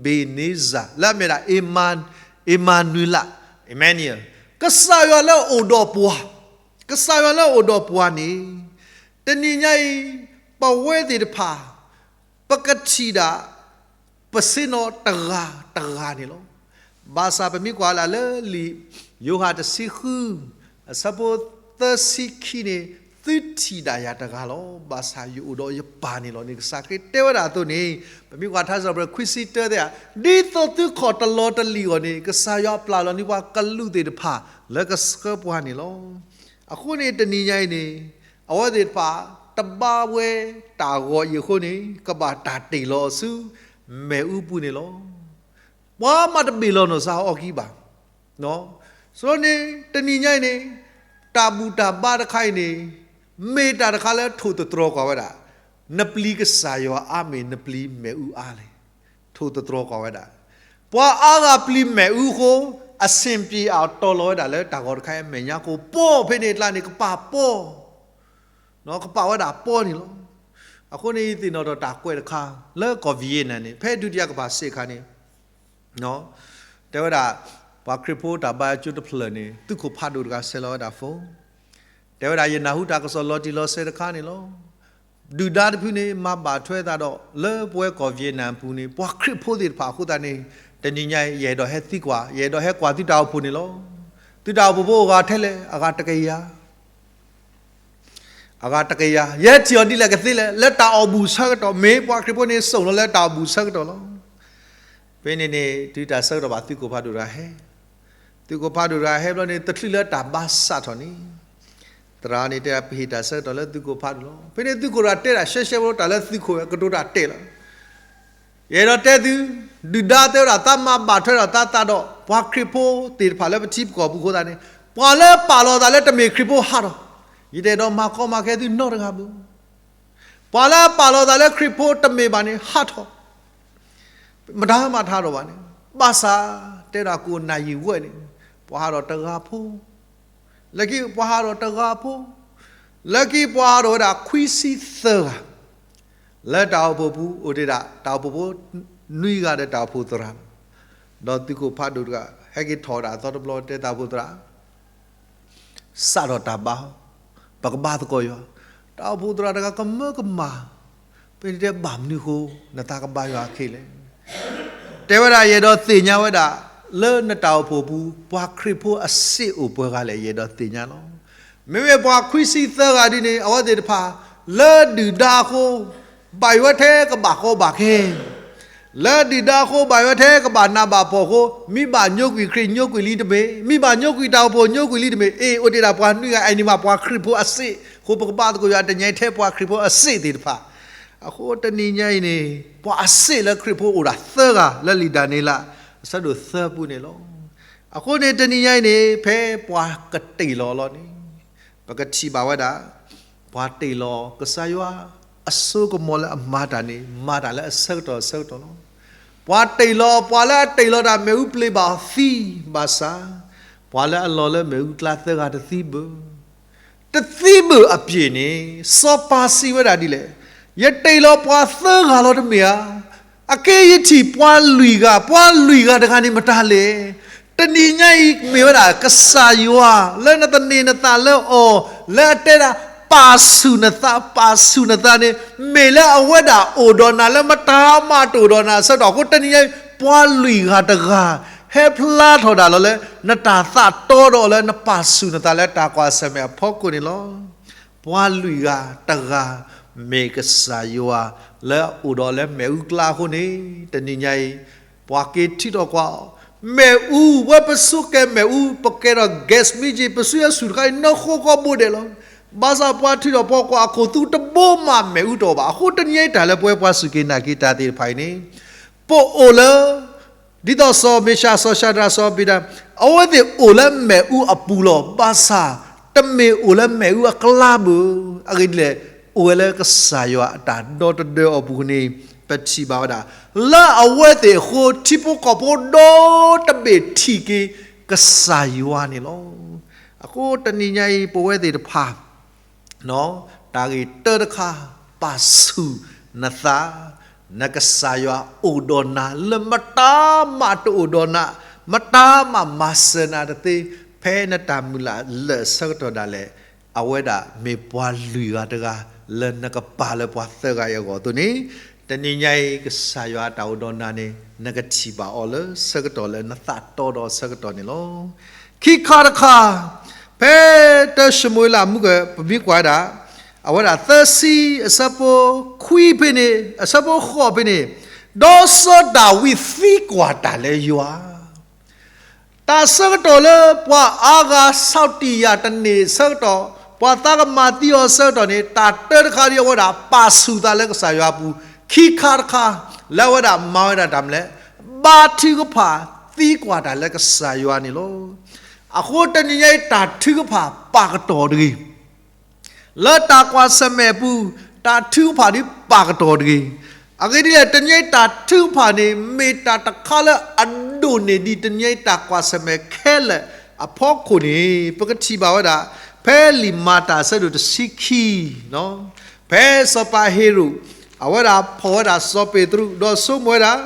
ဘ့းန့စၢ် လၢအမ့ၢ်ဒၣ် အ့မၤနူၤလး Emmanuel, ကစၢ်ယွၤလၢအအိၣ်ဒီးပှၤ, ကစၢ်ယွၤလၢအအိၣ်ဒီးပှၤန့ၣ်, တနံၤညါအံၤ ပဝဲသ့ၣ်တဖၣ် ပကထံၣ်ဒၣ် ပဆ့ၣ်နီၤတဂၤတဂၤန့ၣ်လီၤ. ဘၣ်ဆၣ်ပမ့ၢ်ကွၢ်လၢ်လၢလံာ် ယိၤဟၣ်တဆံဃု အဆၢဖိသၢဆံခံန့ၣ်, သုထံၣ်ဒၣ်ယၤတဂၤလီၤ. ဘၣ်ဆၣ်ယအိၣ်ဒီးယပၢ်န့ၣ်လီၤန့ၣ် ကစၢ်ခရံာ်တဲဝဲဒၣ်အသိးန့ၣ်, ပမ့ၢ်ကွၢ်ထါစံးထီၣ်ပတြၢၤခွံဆံတၢသ့ၣ်ဧါ, ဒ်သိးသုခီၣ်တလီၤတလံၤအဂီၢ်န့ၣ် ကစၢ်ယွၤပျၢ်လီၤန့ၢ်ပှၤကလူးသ့ၣ်တဖၣ် လၢကဆှၢပှၤန့ၣ်လီၤ. အဃိန့ၣ်တနံၤညါအံၤန့ၣ် အဝဲသ့ၣ်တဖၣ် တဘါဝဲတၢ်ဂီၤအံၤအဃိန့ၣ် ကဘၣ်တၢ်တ့ၢ်လီၤအီၤဆူ မ့ၣ်အူပူၤန့ၣ်လီၤ. ပှၤမၤတဘ့ၣ်လီၤနီၢ်စၢ်အီၤကံဘၣ်. ဆိန့ၣ် တနံၤညါအံၤန့ၣ် တၢ်ဘူၣ်တၢ်ဘါတခါအံၤန့ၣ် မ့ၢ်တၢ်တခါလၢထိၣ်သတြီၤကွၢ်ဝဲဒၣ် နပျံၤကစၢ်ယွၤအါမ့ၢ်နပျံၤမ့ၣ်အူအါလဲၣ်. ထိၣ်သတြီၤကွၢ်ဝဲဒၣ် ပှၤအါဂၤပျံၤမ့ၣ်အူအဃိ အဆင်ပြေအတီၤလီၤဝဲဒၣ်လၢတၢ်ဂီၤတခါအံၤအမဲာ်ညါအဃိ ပီၢ်ဖဲန့ၣ်အကျါန့ၣ် ကပာ်ပီၢ် ကပာ်ဝဲဒၣ်ပီၢ်န့ၣ်လီၤ. အဃိန့ၣ် ယသ့ၣ်နီၣ်ထီၣ်တၢ်ကွဲးတခါ လၢကီၢ် Vietnam န့ၣ် ဖဲဒုတိယကမ္ဘာစစ်အခါန့ၣ် တဲဝဲဒၣ် ပှၤခရံာ်ဖိတၢ်ဘါယွၤကၠိတဖျၢၣ်န့ၣ် သုးခိၣ်ဖးဒိၣ်တဂၤဆဲးလီၤဝဲဒၣ် phone တဲဝဲဒၣ် ယနၢ်ဟူတၢ်ကစီၣ်လီၤတံၢ်လီၤဆဲးတခါန့ၣ်လီၤ. ဒုၣ်ဒါတဖုန့ၣ် မၤဘၣ်ထွဲသးဒီး လၢပဝဲကီၢ် Vietnam အပူၤန့ၣ် ပှၤခရံာ်ဖိသ့ၣ်တဖၣ်အဃိသတးန့ၣ် တနံၤညါအံၤ ယအဲၣ်ဒိးဟဲသံကွၢ် ယအဲၣ်ဒိးဟဲကွၢ်သုတၢ်အိၣ်ဖှိၣ်န့ၣ်လီၤ. သုတၢ်အိၣ်ဖှိၣ်ဖိအဂၤထဲလဲၣ် အဂၤတကယၤ အဂၤတကယၤ ယဟဲထံၣ်အီၤဒ်လဲၣ်ကသ့လဲၣ် လၢတၢ်အီၣ်ဘူၣ်ဆၢကတီၢ် မ့ၢ်ပှၤခရံာ်ဖိန့ၣ် စိာ်လီၤလၢတၢ်အီၣ်ဘူၣ်ဆၢကတီၢ်လီၤ. ဖဲန့ၣ်န့ၣ် တုၤတၢ်ဆၢကတီၢ်ဘၣ်သုးခိၣ်ဖးဒိၣ်တဂၤဟဲ သုးခိၣ်ဖးဒိၣ်တဂၤဟဲဘျီန့ၣ် တချုးလၢတၢ်ဘါစးထီၣ်န့ၣ်, သရၣ်န့ၣ်တဲဒၣ်ပဟ့ၣ်တၢ်ဆၢကတီၢ်လၢသုးခိၣ်ဖးဒိၣ်လီၤ. ဖဲန့ၣ်သုးခိၣ်တဂၤတဲဒၣ်ရှဲရှဲဖိတၢ်လၢသုးခိၣ်ဝဲကတိၤတၢ်တဲလီၤ. ယအဲၣ်ဒိးတဲသု, ဒုၣ်ဒါတဲဝဲဒၣ်သးမၤဘၣ်ထွဲဒီးသးသးဒီး ပှၤခရံာ်ဖိသ့ၣ်တဖၣ်လၢပထံပကီၢ်ပူၤအဃိသတးန့ၣ်, ပှၤလၢပာ်လီၤသးလၢတမ့ၢ်ခရံာ်ဖိဟးထီၣ်, ယတအဲၣ်ဒိးမၤကီမၤခဲသုနီတဂၤဘၣ်. ပှၤလၢပာ်လီၤသးလၢခရံာ်ဖိတမ့ၢ်ဘၣ်န့ၣ် ဟးထီၣ်, မတၤမၤတဟးထီၣ်ဘၣ်န့ၣ်, ဘၣ်ဆၣ် တဲဒၣ်ကိးနၢ်ယံာ်ဝဲန့ၣ်, ပှၤဟးထီၣ်တဂၤဖိ, လၢခံပှၤဟးထီၣ်တဂၤဖိ, လၢခံပှၤဟးထီၣ်ဝဲဒၣ်ခွံဆံသၢဂၤ, လၢတၢ်အိၣ်ဖှိၣ်ပူၤအိၣ်တ့ၢ်ဒၣ် တၢ်အိၣ်ဖှိၣ်ဖိနွံဂၤဒီးတၢ်အိၣ်ဖှိၣ်သရၣ်, ဒီးသုးခိၣ်ဖးဒိၣ်တဂၤ ဟဲက့ၤထီၣ်ဝဲဒၣ်အသီတဘျီ တဲတၢ်အိၣ်ဖှိၣ်သရၣ် စးထီၣ်တၢ်ဘါ, ပကဘါသကိးယွၤ, တၢ်အိၣ်ဖှိၣ်သရၣ်တဂၤကမၢကမၣ်, ဖဲန့ၣ်တဲဘၣ်မနုၤအဃိ နသးကဘါယွၤခဲလဲၣ်, တဲဝဲဒၣ်ယအဲၣ်ဒိးသ့ၣ်ညါဝဲဒၣ်, လၢနတၢ်အိၣ်ဖှိၣ်ပူၤ ပှၤခရံာ်ဖိအစ့အိၣ်ပှဲၤဂၤလဲၣ် ယအဲၣ်ဒိးသ့ၣ်ညါလီၤ. မ့မ့ၢ်ပှၤခွံဆံသၢဂၤဒ်န့ၣ် အဝဲသ့ၣ်တဖၣ် လၢဒုၣ်ဒါအဃိ ဘၣ်ယိၣ်ဝဲထဲကဘၣ်ဃီဘၣ်ခဲ လၢဒုၣ်ဒါအဃိ ဘၣ်ယိၣ်ဝဲထဲကဘၣ်နးဘၣ်ဖှီၣ်အဃိ မ့ၢ်ဘၣ်ညိကွံာ်ခရံာ်ညိကွံာ်လံတမ့ၢ်, မ့ၢ်ဘၣ်ညိကွံာ်တၢ်အိၣ်ဖှိၣ်ညိကွံာ်လံတမ့ၢ်, အ့ၣ် အိၣ်တ့ၢ်ဒၣ်ပှၤနွံဂၤ အံၤန့ၣ်မးပှၤခရံာ်ဖိအစ့အဃိ ပကဘါသကိးယွၤတနံၤညါအံၤ ထဲပှၤခရံာ်ဖိအစ့သ့ၣ်တဖၣ်, အဃိတနံၤညါအံၤန့ၣ် ပှၤအစ့လၢခရံာ်ဖိအိၣ်ဒၣ်သၢဂၤ လၢလံာ်ဒၤနံးယ့လး အဆၢဒိၣ်သၢပူၤန့ၣ်လီၤ. အဃိန့ၣ်တနံၤညါအံၤန့ၣ် ဖဲပှၤကတ့ၢ်လီၤလီၤန့ၣ် ပကထံၣ်ဘၣ်ဝဲဒၣ် ပှၤတ့ၢ်လီၤကစၢ်ယွၤ အစိကမီၤလၢအမၤတၢ်န့ၣ် မၤတၢ်လၢအဆၢကတီၢ်အဆၢကတီၢ်လီၤ. ပှၤတ့ၢ်လီၤ ပှၤလၢအတ့ၢ်လီၤတၢ်မ့ၣ်အူပျ့ၤဘၣ်သံဘၣ်ဆၣ်, ပှၤလၢအလီၤလၢမ့ၣ်အူကျါသၢဂၤတသံဘၣ် တသံဘၣ်အပျ့ၤန့ၣ် စီၤပၤစံးဝဲဒၣ်ဒ်လဲၣ်, ယတ့ၢ်လီၤပှၤသၢဂၤလီၤတမ့ၢ်ဧါ. အက့ယထံၣ်ပှၤလွံၢ်ဂၤ, ပှၤလွံၢ်ဂၤတဂၤန့ၣ်မတၤလဲၣ်. တနံၤညါအံၤမ့ၢ်ဝဲဒၣ်ကစၢ်ယွၤ လၢနသန့ၤနသးလၢအီၤ, လၢအတဲဒၣ် ပာ်ဆူၣ်နသး, ပာ်ဆူၣ်နသးန့ၣ် မ့ၢ်လၢအဝဲဒၣ်အိၣ်ဒီးနၤလၢမတၤမးတအိၣ်ဒီးနၤအဆၢကတီၢ်အဃိ တနံၤညါအံၤ ပှၤလွံၢ်ဂၤတဂၤ ဟဲဖျါထီၣ်ဒၣ်လီၤလၢ နတၢ်သးတီဒီးအီၤလၢနပာ်ဆူၣ်နသးလၢတၢ်ကွၢ်ဆၢၣ်မဲာ်အဖီခိၣ်န့ၣ်လီၤ. ပှၤလွံၢ်ဂၤတဂၤ မ့ၢ်ကစၢ်ယွၤလၢအအိၣ်ဒီးလၢမ့ၣ်အူကျါအဃိန့ၣ် တနံၤညါအံၤ ပှၤက့ၤထံၣ်ထီၣ်ကွၢ်အီၤ, မ့ၣ်အူ ဝဲပဆိကဲမ့ၣ်အူ ပကဲထီၣ် gas မ့ၢ်က့ၤ ပစုအဆူၣ်တခါအံၤ နီၢ်ဃိဃီဘိဒဲးလီၤ. ဘၣ်ဆၣ်ပှၤထံၣ်ထီၣ်ပှၤကွၢ်အခိၣ်သူတဘိမးမ့ၣ်အူတအိၣ်ဘၣ်. အဃိတနံၤညါအံၤ တၢ်လၢပဝဲပှၤစူၢ်က့ၤနာ်က့ၤတၢ်သ့ၣ်တဖၣ်အံၤန့ၣ် ပအိၣ်လၢ ဒ်သိးစီၤမ့ၤၡး စီၤၡၤဒြး စီၤပ့းတရူး အဝဲသ့ၣ်အိၣ်လၢမ့ၣ်အူအပူၤလီၤ. ဘၣ်ဆၣ် တမ့ၢ်အိၣ်လၢမ့ၣ်အူအကျါဘၣ်. အဂ့ၢ်ဒ်လဲၣ်, အိၣ်ဝဲလၢကစၢ်ယွၤအတၢ်ဒီတဒၢအပူၤန့ၣ် ပထံၣ်ဘၣ်ဝဲဒၣ် လၢအဝဲသ့ၣ်အဃိ ထံဖိကီၢ်ဖိဒီတဘ့ၣ်ထံၣ်က့ၤကစၢ်ယွၤန့ၣ်လီၤ. အဃိတနံၤညါအံၤ ပဝဲသ့ၣ်တဖၣ် တၢ်ဂ့ၢ်တၢတခါ ပာ်ဆူၣ်နသး, နကစၢ်ယွၤအိၣ်ဒီးနၤလၢမတၤမးတအိၣ်ဒီးနၤ, မတၤမးမၤစၢၤနၤတသ့, ဖဲနတၢ်မုၢ်လၢ်လၢာ်အဆၢကတီၢ်ဒၣ်လဲာ်, အဝဲဒၣ်မ့ၢ်ပှၤလွံၢ်ဂၤတဂၤ လၢနကပာ်လၢပှၤသၢဂၤအံၤအဂီၢ်အသိးန့ၣ်, တနံၤညါအံၤ ကစၢ်ယွၤအတၢ်အိၣ်ဒီးနၤန့ၣ် နကထံၣ်ဘၣ်အီၤလၢဆၢကတီၢ်လၢနသးတီဒီးဆၢကတီၢ်န့ၣ်လီၤ. ခံခါတခါ, ဖဲတၢၡမူၤအ့လးမူကၢၢ် ပမ့ၢ်ကွၢ်ဝဲဒၣ်, အဝဲဒၣ်သၢဆံအဆၢဖိခွံဖဲန့ၣ်, အဆၢဖိဃိးဖဲန့ၣ်, ဒီးစီၤဒၤဝံးသံကွၢ်တၢ်လၢယွၤ တၢ်ဆၢကတီၢ်လၢပှၤအါဂၤဆီၣ်တံၢ်ယၤတန့ၢ်အဆၢကတီၢ်, ပှၤသးကမၤသံအီၤအဆၢကတီၢ်န့ၣ်, တၢ်တၢတခါဒ်အဝဲဒၣ်ပာ်ဆူၣ်သးလၢကစၢ်ယွၤအပူၤ, ခံခါတခါ လၢအဝဲဒၣ်မၤဝဲဒၣ်တၢ်မနုၤလဲၣ်, ဘါထုကဖၣ်သံကွၢ်တၢ်လၢကစၢ်ယွၤန့ၣ်လီၤ. အဃိတနံၤညါအံၤ တၢ်ထုကဖၣ်ပာ်ကတီၢ်တဂ့ၤ လၢတၢ်ကွၢ်ဆၢၣ်မဲာ်အပူၤ, တၢ်ထုကဖၣ်ဒ်ပာ်ကတီၢ်တဂ့ၤ. အဂ့ၢ်ဒ်လဲၣ်, တနံၤညါအံၤတၢ်ထုကဖၣ်န့ၣ် မ့ၢ်တၢ်တခါလၢအဒိၣ်န့ၢ်ဒံးတနံၤညါအံၤတၢ်ကွၢ်ဆၢၣ်မဲာ်ခဲလၢာ်အဖီခိၣ်န့ၣ်, ပကထံၣ်ဘၣ်ဝဲဒၣ် ဖဲလံာ်မၤတၢ်အဆၢဒိၣ်တဆံခံ, ဖဲစီၤပၤဟ့ၤရိာ် အဝဲဒၣ်ဖီၣ်ဝဲဒၣ်စီၤပ့းတရူး ဒီးဆိကမိၣ်ဝဲဒၣ်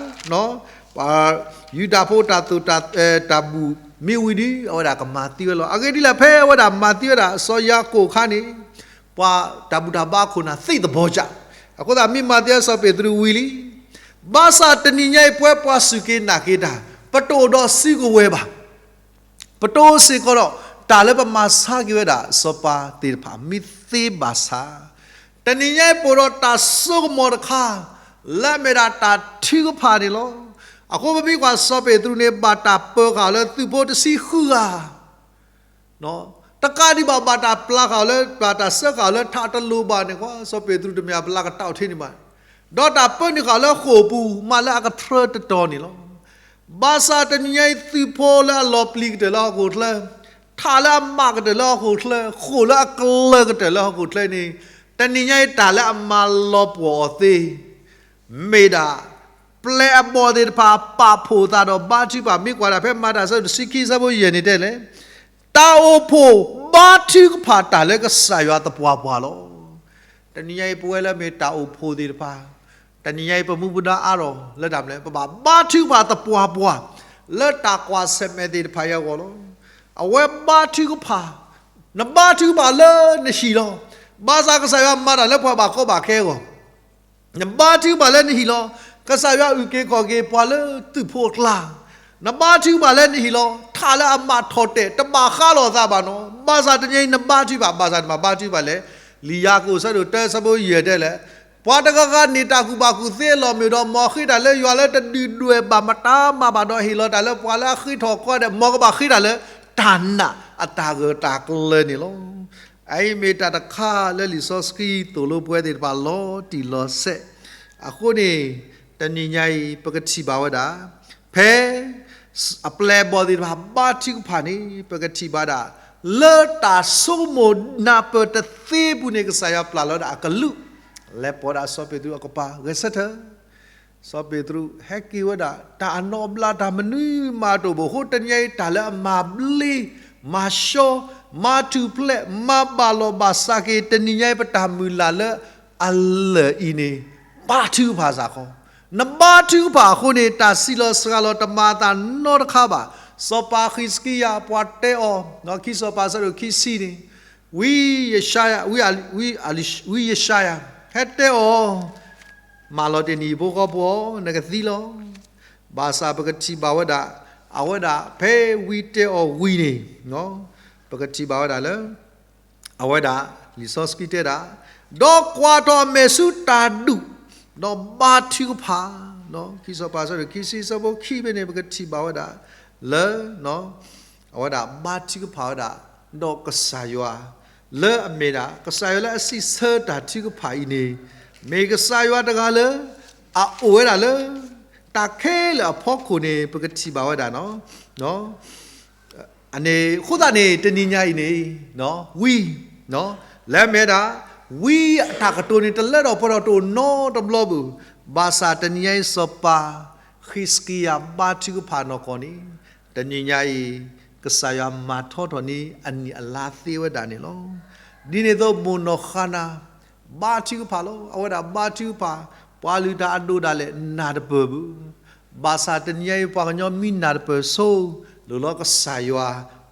ပှၤယူဒၤဖိတၢ်သိၣ်တၢ်, တၢ်ဘူၣ်မ့ၢ်ဝံၤဒီး အဝဲဒၣ်ကမၤသံဝဲလီၤ. အဂ့ၢ်ဒ်လဲၣ်, ဖဲအဝဲဒၣ်မၤသံဝဲဒၣ်စီၤယၤကိာ်အခါန့ၣ်, ပှၤတၢ်ဘူၣ်တၢ်ဘါအခိၣ်နၢ်သံသဘီကၢ်, အဃိသတးမ့ၢ်မၤသံစီၤပ့းတရူးဝံၤလံ. ဘၣ်ဆၣ်တနံၤညါအံၤ ပဝဲပှၤစူၢ်က့ၤနာ်က့ၤတၢ် ပတအိၣ်ဒီးစုကဝဲၤဘၣ်. ပတိစ့ၢ်ကီးဒီး တၢ်လၢပမၤဆါက့ၤဝဲဒၣ်စီၤပၤသ့ၣ်တဖၣ်မ့ၢ်သ့ဘၣ်ဆၣ်, တနံၤညါအံၤပအိၣ်ဒီးတၢ်စိကမီၤတခါ လၢအမ့ၢ်ဒၣ်တၢ်ထုကဖၣ်န့ၣ်လီၤ. အဃိပမ့ၢ်ကွၢ်စီၤပ့းတရူးန့ၣ် ဘၣ်တၢ်ပၢဃာ်အီၤလၢသုးဖိတဆံဃုဂၤ, တကးဒံးဘၣ် ဘၣ်တၢ်ပျၢဃာ်အီၤလၢ ဘၣ်တၢ်စၢဃာ်အီၤလၢထးတလိၤဘၣ်န့ၣ် ကွၢ် စီၤပ့းတရူးတမ့ၢ်အပျၢ်ကတီၢ်ထဲန့ၣ်ဘၣ်, ဒီးတၢ်ပၢန့ၢ်ဃာ်လၢဃိာ်ပူၤ မးလၢအကထြၢတတီၤန့ၣ်လီၤ. ဘၣ်ဆၣ်တနံၤညါအံၤ သုးဖိလၢအလီၤပျံၤကတၢၢ်လၢဟီၣ်ခိၣ်ချၢ, ထးလၢအမးကတၢၢ်လၢဟီၣ်ခိၣ်ချၢ, ဃိာ်လၢအကျၢၤကတၢၢ်လၢဟီၣ်ခိၣ်ချၢန့ၣ်, တနံၤညါအံၤတၢ်လၢအမၤလီၤပှီၢ်အီၤသ့ မ့ၢ်ဒၣ် ပျဲၢ်အဘီၣ်သ့ၣ်တဖၣ် ပာ်ဖှိၣ်သးဒီးဘါထုကဖၣ် မ့ၢ်ကွၢ်ဒၣ်ဖဲမၤတၢ်အဆၢဒိၣ်တဆံခံအဆၢဖိယဲၢ်န့ၣ်တဲလဲၣ်, တၢ်အိၣ်ဖှိၣ်ဘါထုကဖၣ်တၢ်လၢကစၢ်ယွၤသပှၢ်ပှၢ်လီၤ. တနံၤညါအံၤပဝဲလၢမ့ၢ်တၢ်အိၣ်ဖှိၣ်သ့ၣ်တဖၣ်, တနံၤညါအံၤပမူပဒါအါထီၣ်လၢတၢ်မနုၤလဲၣ်, ပဘၣ်ဘါထုကဖၣ်သပှၢ်ပှၢ် လၢတၢ်ကွၢ်ဆၢၣ်မဲာ်သ့ၣ်တဖၣ်အံၤအဂီၢ်လီၤ. အဝဲဘါထုကဖၣ်, နဘါထုကဖၣ်လၢနဟံၣ်လီၤ. ဘၣ်ဆၣ်ကစၢ်ယွၤမၤတၢ်လၢပှၤဘၣ်ကီဘၣ်ခဲအဂီၢ် နဘါထုကဖၣ်လၢနဟံၣ်လီၤ. ကစၢ်ယွၤအုၣ်က့ၤခီၣ်က့ၤပှၤလၢသုးဖိအကျါ, နဘါထုကဖၣ်လၢနဟံၣ်လီၤ. ထးလၢအမးထီၣ်တဲာ် တဘၣ်ဃးလိာ်သးဘၣ်နီၤ. ဘၣ်ဆၣ်တနံၤညါအံၤနဘါထုကဖၣ်, ဘၣ်ဆၣ်နဘၣ်ဘါထုကဖၣ်လဲၣ်. လံာ်ယၤကိာ်အဆၢဒိၣ်တၢအဆၢဖိယဲၢ်တဲလဲၣ်, ပှၤတဂၤဂၤန့ၣ်တၢ်ကူၣ်ဘၣ်ကူၣ်သ့အလီၢ်မ့ၢ်ဒီး မ်အဃ့တၢ်လၢယွၤလၢတဒုၣ်ဒွဲၣ်ဘၣ်မတၤမးဘၣ်ဒီး ဟ့ၣ်လီၤတၢ်လၢပှၤလၢအဃ့ထီၣ်အဃီဒီး မ်ကဘၣ်ဃ့တၢ်လၢတၢ်နာ်အတၢ်ဂၢၢ်တၢ်ကျၢၤန့ၣ်လီၤ. အအံၤမ့ၢ်တၢ်တခါလၢလံာ်စီဆှံသိၣ်လိပဝဲသ့ၣ်တဖၣ်လီၤတံၢ်လီၤဆဲး. အဃိန့ၣ် တနံၤညါအံၤ ပကထံၣ်ဘၣ်ဝဲဒၣ် ဖဲ အပျဲၢ်အဘီၣ်သ့ၣ်တဖၣ်ဘါထုကဖၣ်န့ၣ် ပကထံၣ်ဘၣ်ဒၣ် လၢတၢ်ဆိကမိၣ်နၢ်ပၢၢ်တသ့အပူၤန့ၣ် ကစၢ်ယွၤပျၢ်လီၤဝဲဒၣ်အကလူး လဲၤပိာ်ဒၣ်စီၤပ့းတရူးအကပၤဂဲၤဆၢထၢၣ် စီၤပ့းတရူးဟဲက့ၤဝဲဒၣ် တၢ်အနီၢ်ဘျါတၢ်မနုၤမးတအိၣ်ဘၣ်အဃိ တနံၤညါအံၤတၢ်လၢအမၤဘျ့ မၤဆှီ မၤထူၣ်ဖျဲး မၤဘၣ်လီၢ်ဘၣ်စးက့ၤ တနံၤညါအံၤပတၢ်မုၢ်လၢ်လၢအလၢာ်အံၤန့ၣ် ဘါထုကဖၣ်စ့ၢ်ကီး. နဘါထုကဖၣ်အဃိန့ၣ် တၢ်စံးလီၤစှၤလီၤတမၤအသးနီတခါဘၣ်. စီၤပၤဃံးစကံယၤ ပှၤတဲအီၤ ခံစီၤပၤအဆၢဒိၣ်ခံဆံန့ၣ် ဝံယၡါယၤ, ဝံ, ဝံယၡါယၤ ဟဲတဲအီၤ, မၤလီၤတ့ၢ်နံၣ်ဖိဃီဖိအီၤ နကသံလီၤ. ဘၣ်ဆၣ်ပကထံၣ်ဘၣ်ဝဲဒၣ် အဝဲဒၣ်ဖဲဝံတဲအီၤဝံၤန့ၣ် ပကထံၣ်ဘၣ်ဝဲဒၣ်လၢ အဝဲဒၣ် လံာ်စီဆှံတဲဒၣ်, ဒီးကွၢ်ထီၣ်အမဲာ်ဆူတၢ်ဒူၣ်, ဒီးဘါထုကဖၣ်, ခံစီၤပၤအဆၢဒိၣ်ခံဆံအဆၢဖိခံဖဲန့ၣ် ပကထံၣ်ဘၣ်ဝဲဒၣ် လၢ အဝဲဒၣ်ဘါထုကဖၣ်ဝဲဒၣ် ဒီးကစၢ်ယွၤ လၢအမ့ၢ်ဒၣ် ကစၢ်ယွၤလၢအစံးဆၢတၢ်ထုကဖၣ်အံၤန့ၣ် မ့ၢ်ကစၢ်ယွၤတဂၤလၢ အအိၣ်ဝဲဒၣ်လၢ တၢ်ခဲလၢာ်အဖီခိၣ်န့ၣ် ပကထံၣ်ဘၣ်ဝဲဒၣ်နီၤ အဃိသတးန့ၣ် တနံၤညါအံၤန့ၣ် ဝံ လၢအမ့ၢ်ဒၣ် ဝံအတၢ်ကတိၤန့ၣ် တလၢထီၣ်ပှဲၤထီၣ်တအိၣ်နီတဘျီဘၣ်. ဘၣ်ဆၣ်တနံၤညါအံၤ စီၤပၤ ဃံးစကံယၤ ဘါထုကဖၣ်နီၢ်ကီၢ်န့ၣ် တနံၤညါအံၤ ကစၢ်ယွၤမၤထီထီၣ်န့ၢ်အနံၣ်အလါသ့ဝဲဒၣ်န့ၣ်လီၤ. ဒ်န့ၣ်အသိး မိၢ်နီၢ်ဃၤနၤ ဘါထုကဖၣ်လီၤ. အဝဲဒၣ်ဘါထုကဖၣ် ပှၤလုၢ်တၢ်အဒိၣ်ဒၣ်လဲာ် နၢ်တပၢၢ်ဘၣ်. ဘၣ်ဆၣ်တနံၤညါအံၤ ပှၤကညီမ့ၢ်နၢ်တပၢၢ်ဆိ လိၣ်လီၤကစၢ်ယွၤ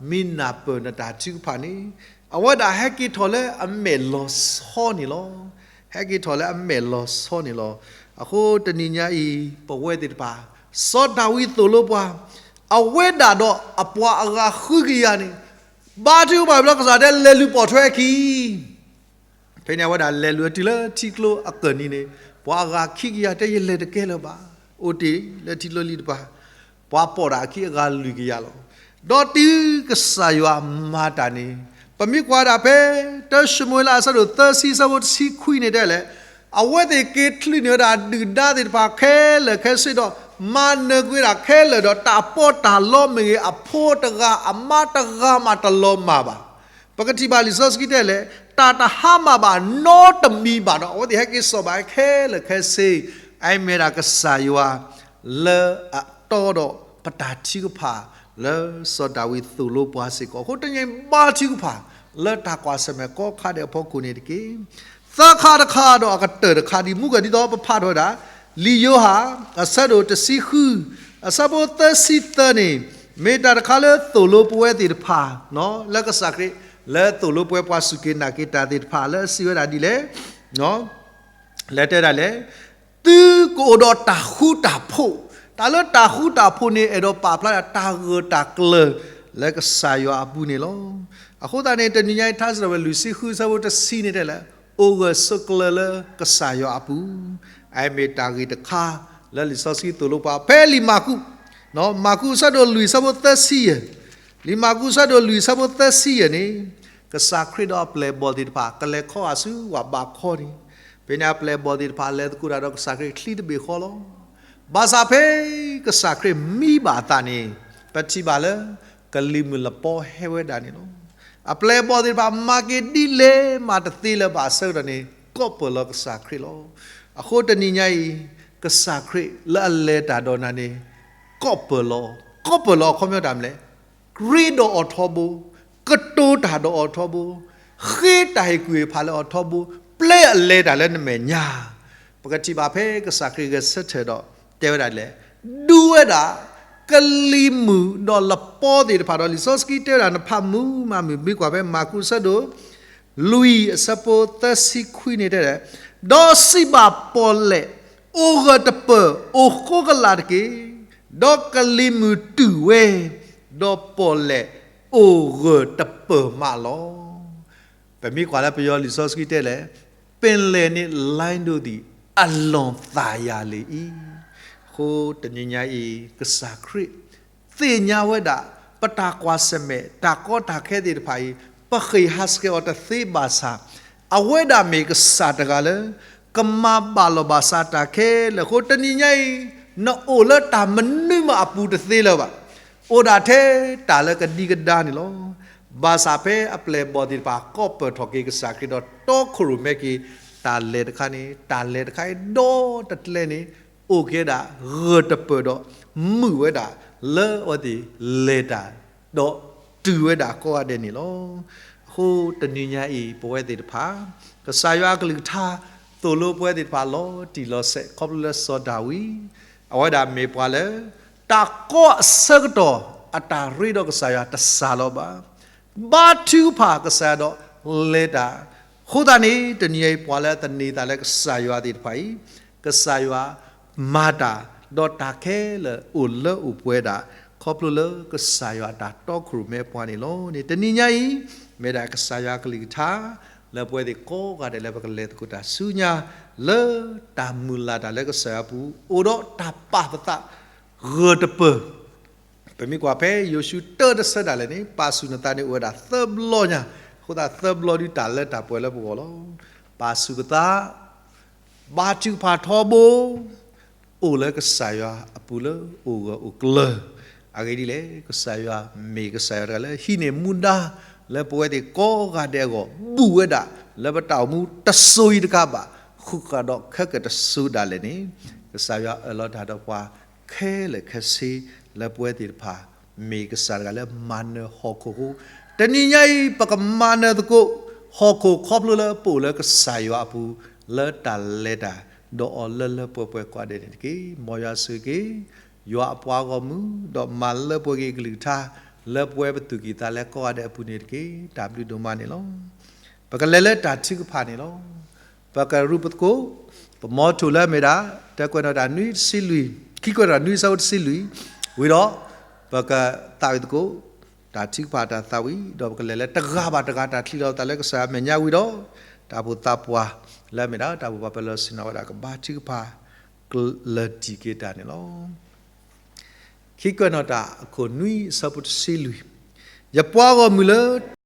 မ့ၢ်နၢ်ပၢၢ်နတၢ်ထုကဖၣ်န့ၣ် အဝဲဒၣ်ဟဲက့ၤထီၣ်လၢအမဲာ်လီၤဆီန့ၣ်လီၤ. ဟဲက့ၤထီၣ်လၢအမဲာ်လီၤဆီန့ၣ်လီၤ. အဃိတနံၤညါအံၤ ပဝဲသ့ၣ်တဖၣ် စီၤဒၤဝံးသိၣ်လိပှၤ အဝဲဒၣ်ဒီးအပှၤအဂၤဃုကယၤန့ၣ် ဘါထုကဖၣ်ဘျီ ကစၢ်တဲ လဲၤလုၢ်ပိာ်ထွဲအခံ ဖဲန့ၣ်အဝဲဒၣ်လဲၤလုၢ်အတုၤလၢထံကျိအကၢၢ်နံၤန့ၣ် ပှၤအဂၤခံကယၤတဲ ယလဲၤတကဲလၢၤဘၣ်. အိၣ်တ့ၢ်လၢထံကျိလံတပၤ ပှၤပိာ်တၢ်အခံအဂၤလွံၢ်ကယၤလီၤ. ဒီးတုၤကစၢ်ယွၤမၤတၢ်န့ၣ် ပမ့ၢ်ကွၢ်ဒၣ်ဖဲ တၢၡမူၤအ့လးအဆၢဒိၣ်သၢဆံ အဆၢဖိတဆံခွံန့ၣ်တဲလဲၣ်, အဝဲသ့ၣ်က့ၤချုးန့ၢ်ဝဲဒၣ်ဒုၣ်ဒါသ့ၣ်တဖၣ်ခဲလၢာ်ခဲဆ့ဒီး မၤနၢၤကွံာ်ဝဲဒၣ်ခဲလၢာ်ဒီး တၢ်ပီးတၢ်လီမ့ၢ်ဂ့ၤ အဖိတဂၤအမါတဂၤမးတလီၤမၢ်ဘၣ်. ပကထံၣ်ဘၣ်လံာ်စီဆှံတဲလဲၣ်, တၢ်တဟါမၢ်ဘၣ်နီတမံၤဘၣ်ဒီး အဝဲသ့ၣ်ဟဲက့ၤစိာ်ဘၣ်ခဲလၢာ်ခဲဆ့, အအံၤမ့ၢ်ဒၣ်ကစၢ်ယွၤ လၢအတီဒီးပတၢ်ထုကဖၣ် လၢစီၤဒၤဝံးသိၣ်လိပှၤစ့ၢ်ကီး. အဃိတနံၤညါအံၤဘါထုကဖၣ် လၢတၢ်ကွၢ်ဆၢၣ်မဲာ်ကိးခါဒဲးအဖီခိၣ်န့ၣ်တက့ၢ်. သၢခါတခါဒီးအကတၢၢ်တခါ ဒ်မုၢ်ကဒ်သိးပဖးထီၣ်ဝဲဒၣ် လံာ်ယိၤဟၣ် အဆၢဒိၣ်တဆံဃု အဆၢဖိသၢဆံသၢန့ၣ် မ့ၢ်တၢ်တခါလၢသိၣ်လိပဝဲသ့ၣ်တဖၣ် လၢကစၢ်ခရံာ် လၢသိၣ်လိပဝဲပှၤစူၢ်က့ၤနာ်က့ၤတၢ်သ့ၣ်တဖၣ် လၢအစံးဝဲဒၣ်ဒ်လဲၣ် လဲၤတဲဒၣ်လဲၣ်, သုကအိၣ်ဒီးတၢ်ဃူတၢ်ဖိး, တၢ်လၢတၢ်ဃူတၢ်ဖိးန့ၣ် အဲၣ်ဒိးပာ်ဖျါဒၣ်တၢ်ဂၢၢ်တၢ်ကျၢၤ လၢကစၢ်ယွၤအပူၤန့ၣ်လီၤ. အဃိသတးန့ၣ် တနံၤညါအံၤ ထါစံးထီၣ်ပတြၢၤလွံၢ်ဆံဃု အဆၢဖိတဆံန့ၣ်တဲလဲၣ်, အိၣ်ဂၢၢ်ဆိးကျၢၤလၢကစၢ်ယွၤအပူၤ, အအံၤမ့ၢ်တၢ်ဂ့ၢ်တခါ လၢလံာ်စီဆှံသိၣ်လိပှၤ ဖဲလံာ်မၢ်ကူး, မၢ်ကူးအဆၢဒိၣ်လွံၢ်အဆၢဖိသၢဆံယဲၢ်, လံာ်မၢ်ကူးအဆၢဒိၣ်လွံၢ်အဆၢဖိသၢဆံယဲၢ်န့ၣ်, ကစၢ်ခရံာ်ဒီးအပျဲၢ်အဘီၣ်သ့ၣ်တဖၣ် ကလဲၤခီဂာ်ဆူဝဲဘးခီန့ၣ်, ဖဲန့ၣ်အပျဲၢ်အဘီၣ်သ့ၣ်တဖၣ် လဲၤသကိးတၢ်ဒီးကစၢ်ခရံာ်ချံတဘ့ၣ်ဃီလီၤ. ဘၣ်ဆၣ်ဖဲကစၢ်ခရံာ်မံဘၣ်အသးန့ၣ်, ပထံၣ်ဘၣ်လၢ ကလံၤမုၢ်လပီဟဲဝဲဒၣ်န့ၣ်လီၤ. အပျဲၢ်အဘီၣ်သ့ၣ်တဖၣ် မၤက့ၤဒ်လဲၣ်မးတသ့လၢၤဘၣ်အဆၢကတီၢ်န့ၣ် ကိးပၢၢ်လီၤကစၢ်ခရံာ်လီၤ. အဃိတနံၤညါအံၤ, ကစၢ်ခရံာ်လၢအလဲၤတၢ်ဒီးနၤန့ၣ် ကိးပၢၢ်လီၤ, ကိးပၢၢ်လီၤအခီပညီတၢ်မနုၤလဲၣ်, ရ့ဒီးအီၤထီဘိ, ကတိၤတၢ်ဒီးအီၤထီဘိ, ဃ့တၢ်ဟ့ၣ်ကူၣ်ဟ့ၣ်ဖးလၢအီၤထီဘိ, ပျဲအလဲၤတၢ်လၢနမဲာ်ညါ, ပကထံၣ်ဘၣ်ဖဲကစၢ်ခရံာ်ဂဲၤဆၢထၢၣ်ဒီး တဲဝဲဒၣ်ဒ်လဲၣ်, ဒုးဝဲဒၣ် ကလံၤမုၢ်ဒီးလပီသ့ၣ်တဖၣ်ဒီး လံာ်စီဆှံတဲဝဲဒၣ် နဖးမုာ်မးမုာ် မ့ၢ်ကွၢ်ဖဲမၢ်ကူးအဆၢဒိၣ် လွံၢ်အဆၢဖိသၢဆံခွံန့ၣ်တဲဒၣ်, ဒီးစံးဘၣ်ပီၣ်လဲၣ်, အိၣ်ဂၢၢ်တပၢၢ် အိၣ်ဃိကလာ်တက့ၢ်. ဒီးကလံၤမုၢ်တုၤဝဲ, ဒီးပီၣ်လဲၣ်အိၣ်ဂၢၢ်တပၢၢ်မးလီၤ. ပမ့ၢ်ကွၢ်လၢပယီၤလံာ်စီဆှံတဲလဲၣ်, ပင်လယ်နှင့်လှိုင်းတို့သည် အလွန်သာယာလေ၏. အဃိတနံၤညါအံၤ ကစၢ်ခရံာ် သ့ၣ်ညါဝဲဒၣ် ပတၢ်ကွၢ်ဆၢၣ်မဲာ် တၢ်ကီတၢ်ခဲသ့ၣ်တဖၣ်အံၤ ပဃ့ၢ်ဟးဆှဲးအီၤတသ့ဘၣ်ဆၣ်, အဝဲဒၣ်မ့ၢ်ကစၢ်တဂၤလၢ ကမၤဘၣ်လီၤဘၣ်စးတၢ်ခဲလၢာ်အဃိ တနံၤညါအံၤ နအိၣ်လၢတၢ်မနုၤမးအပူၤတသ့လၢၤဘၣ်. အိၣ်ဒၣ်ထဲတၢ်လၢကဒံကဒါန့ၣ်လီၤ. ဘၣ်ဆၣ်ဖဲအပျဲၢ်အဘီၣ်သ့ၣ်တဖၣ် ကိးပၢၢ်ထီၣ်က့ၤကစၢ်ခရံာ်ဒီးတီခိၣ်ရိၣ်မဲက့ၤ တၢ်လဲၤတခါန့ၣ် တၢ်လဲၤတခါအံၤဒီတကျဲန့ၣ် အိၣ်က့ၤဒၣ်ဂၢၢ်တပၢၢ်ဒီး မုာ်ဝဲဒၣ်လၢအဝဲသ့ၣ်လဲၤတၢ် ဒီးတုၤဝဲဒၣ်ကိးဂၤဒဲးန့ၣ်လီၤ. အဃိတနံၤညါအံၤ ပဝဲသ့ၣ်တဖၣ် ကစၢ်ယွၤအကလုၢ်ကထါ သိၣ်လိပဝဲသ့ၣ်တဖၣ်လီၤတံၢ်လီၤဆဲး ခီဖျိလၢစီၤဒၤဝံး အဝဲဒၣ်မ့ၢ်ပှၤလၢ တၢ်ကီအဆၢကတီၢ် အတၢ်ရ့ဒီးကစၢ်ယွၤတစှၤလီၤဘၣ်. ဘါထုကဖၣ်ကစၢ်ယွၤဒီးလဲၤတၢ်, အဃိသတးန့ၣ် တနံၤအံၤပှၤလၢအသန့ၤသးလၢကစၢ်ယွၤသ့ၣ်တဖၣ်အံၤ ကစၢ်ယွၤမၤတၢ် ဒီးတၢ်ခဲလၢာ်အိၣ်လၢအိၣ်ပှဲၤဒၣ် ခီဖျိလၢကစၢ်ယွၤအတၢ်တီခိၣ်ရိၣ်မဲအပှၤန့ၣ်လီၤန့ၣ် တနံၤညါအံၤ မ့ၢ်ဒၣ်ကစၢ်ယွၤကလုၢ်ကထါ လၢပဝဲသ့ၣ်ကိးဂၤဒဲးလၢပကလဲၤသကိးတၢ်ဆူညါ လၢတၢ်မုၢ်လၢ်တၢ်လၢကစၢ်ယွၤအပူၤ အိၣ်ဒီးတၢ်ပာ်ပသး ဂၢၢ်တပၢၢ် ပမ့ၢ်ကွၢ်ဖဲယိၤၡူတၢတဆၢဒၣ်လဲာ်န့ၣ် ပာ်ဆူၣ်နသးန့ၣ်အိၣ်ဝဲဒၣ်သၢဘျီညါ, အဃိသတးသၢဘျီဒုးတၢ်လၢတၢ်ပှဲၤလၢပဂီၢ်လီၤ. ပာ်ဆူၣ်ပသး, ဘါထုကဖၣ်ထီဘိ, အိၣ်လၢကစၢ်ယွၤအပူၤလၢအိၣ်ဂၢၢ်အိၣ်ကျၢၤ, အဂ့ၢ်ဒ်လဲၣ် ကစၢ်ယွၤမ့ၢ်ကစၢ်ယွၤတဂၤလၢဟံးန့ၢ်မူဒါ လၢပဝဲသ့ၣ်ကိးဂၤဒဲးအဂီၢ် ဘူၣ်ဝဲဒၣ်လၢပတၢ်အိၣ်မူတစိၤအံၤတခါဘၣ်, ဃုာ်ဃုာ်ဒီးခဲကတၢၢ်တစိၤဒၣ်လဲာ်န့ၣ်, ကစၢ်ယွၤအၢၣ်လီၤတၢ်ဒီးပှၤ ခဲလၢာ်ခဲဆ့ လၢပဝဲသ့ၣ်တဖၣ် မ့ၢ်ကစၢ်တဂၤလၢမၤနၢၤဟီၣ်ခိၣ်အဃိ, တနံၤညါအံၤ ပကမၤနၢၤသကိး ဟီၣ်ခိၣ်ခီဖျိလၢပအိၣ်လၢကစၢ်ယွၤအပူၤ လၢတၢ်လဲၤတၢ်ဒီးအီၤလၢလၢပှဲၤပှဲၤကိးဂၤဒဲးန့ၣ်တက့ၢ်. မ်ယွၤဆိၣ်ဂ့ၤက့ၤ ယွၤအပှၤဂီၢ်မုၢ် ဒီးမၤလၢပှဲၤက့ၤအကလုၢ်ကထါ လၢပဝဲပသူၣ်ကံၢ်သးလဲကိးဂၤဒဲးအပူၤန့ၣ်တက့ၢ်. တၢ်ဘျုးဒိၣ်မးန့ၣ်လီၤ. ပကလဲၤလၢတၢ်ထုကဖၣ်န့ၣ်လီၤ. ပကရူၢ်ပသကိး ပမီထိၣ်လၢအမ့ၢ်ဒၣ် တၢကွဲးနီၣ်တၢ်နွံတဆံလွံၢ်, ခံကွဲးနီၣ်တၢ်နွံအဆၢဖိတဆံလွံၢ်, ဝံၤဒီး ပကသးဝံၣ်သကိး တၢ်ထုကဖၣ်တၢ်သးဝံၣ် ဒီးပကလဲၤလၢတဂၤဘၣ်တဂၤတၢ်ချံးလီၤသးလၢကစၢ်အမဲာ်ညါဝံၤဒီး တၢ်အိၣ်ဖှိၣ်သးပှၢ်လၢအမ့ၢ်ဒၣ် တၢ်အိၣ်ဖှိၣ်ပှၤပၢၤလီၢ်ဆ့ၣ်နီၤဝဲဒၣ်ကဘါထုကဖၣ် ကလၢာ်တံၢ်က့ၤတၢ်န့ၣ်လီၤ. ခံကွဲးနီၣ်တၢ်အခိၣ်နွံအဆၢဖိတဆံလွံၢ်, ယပှၤဂီၢ်မုၢ်လၢ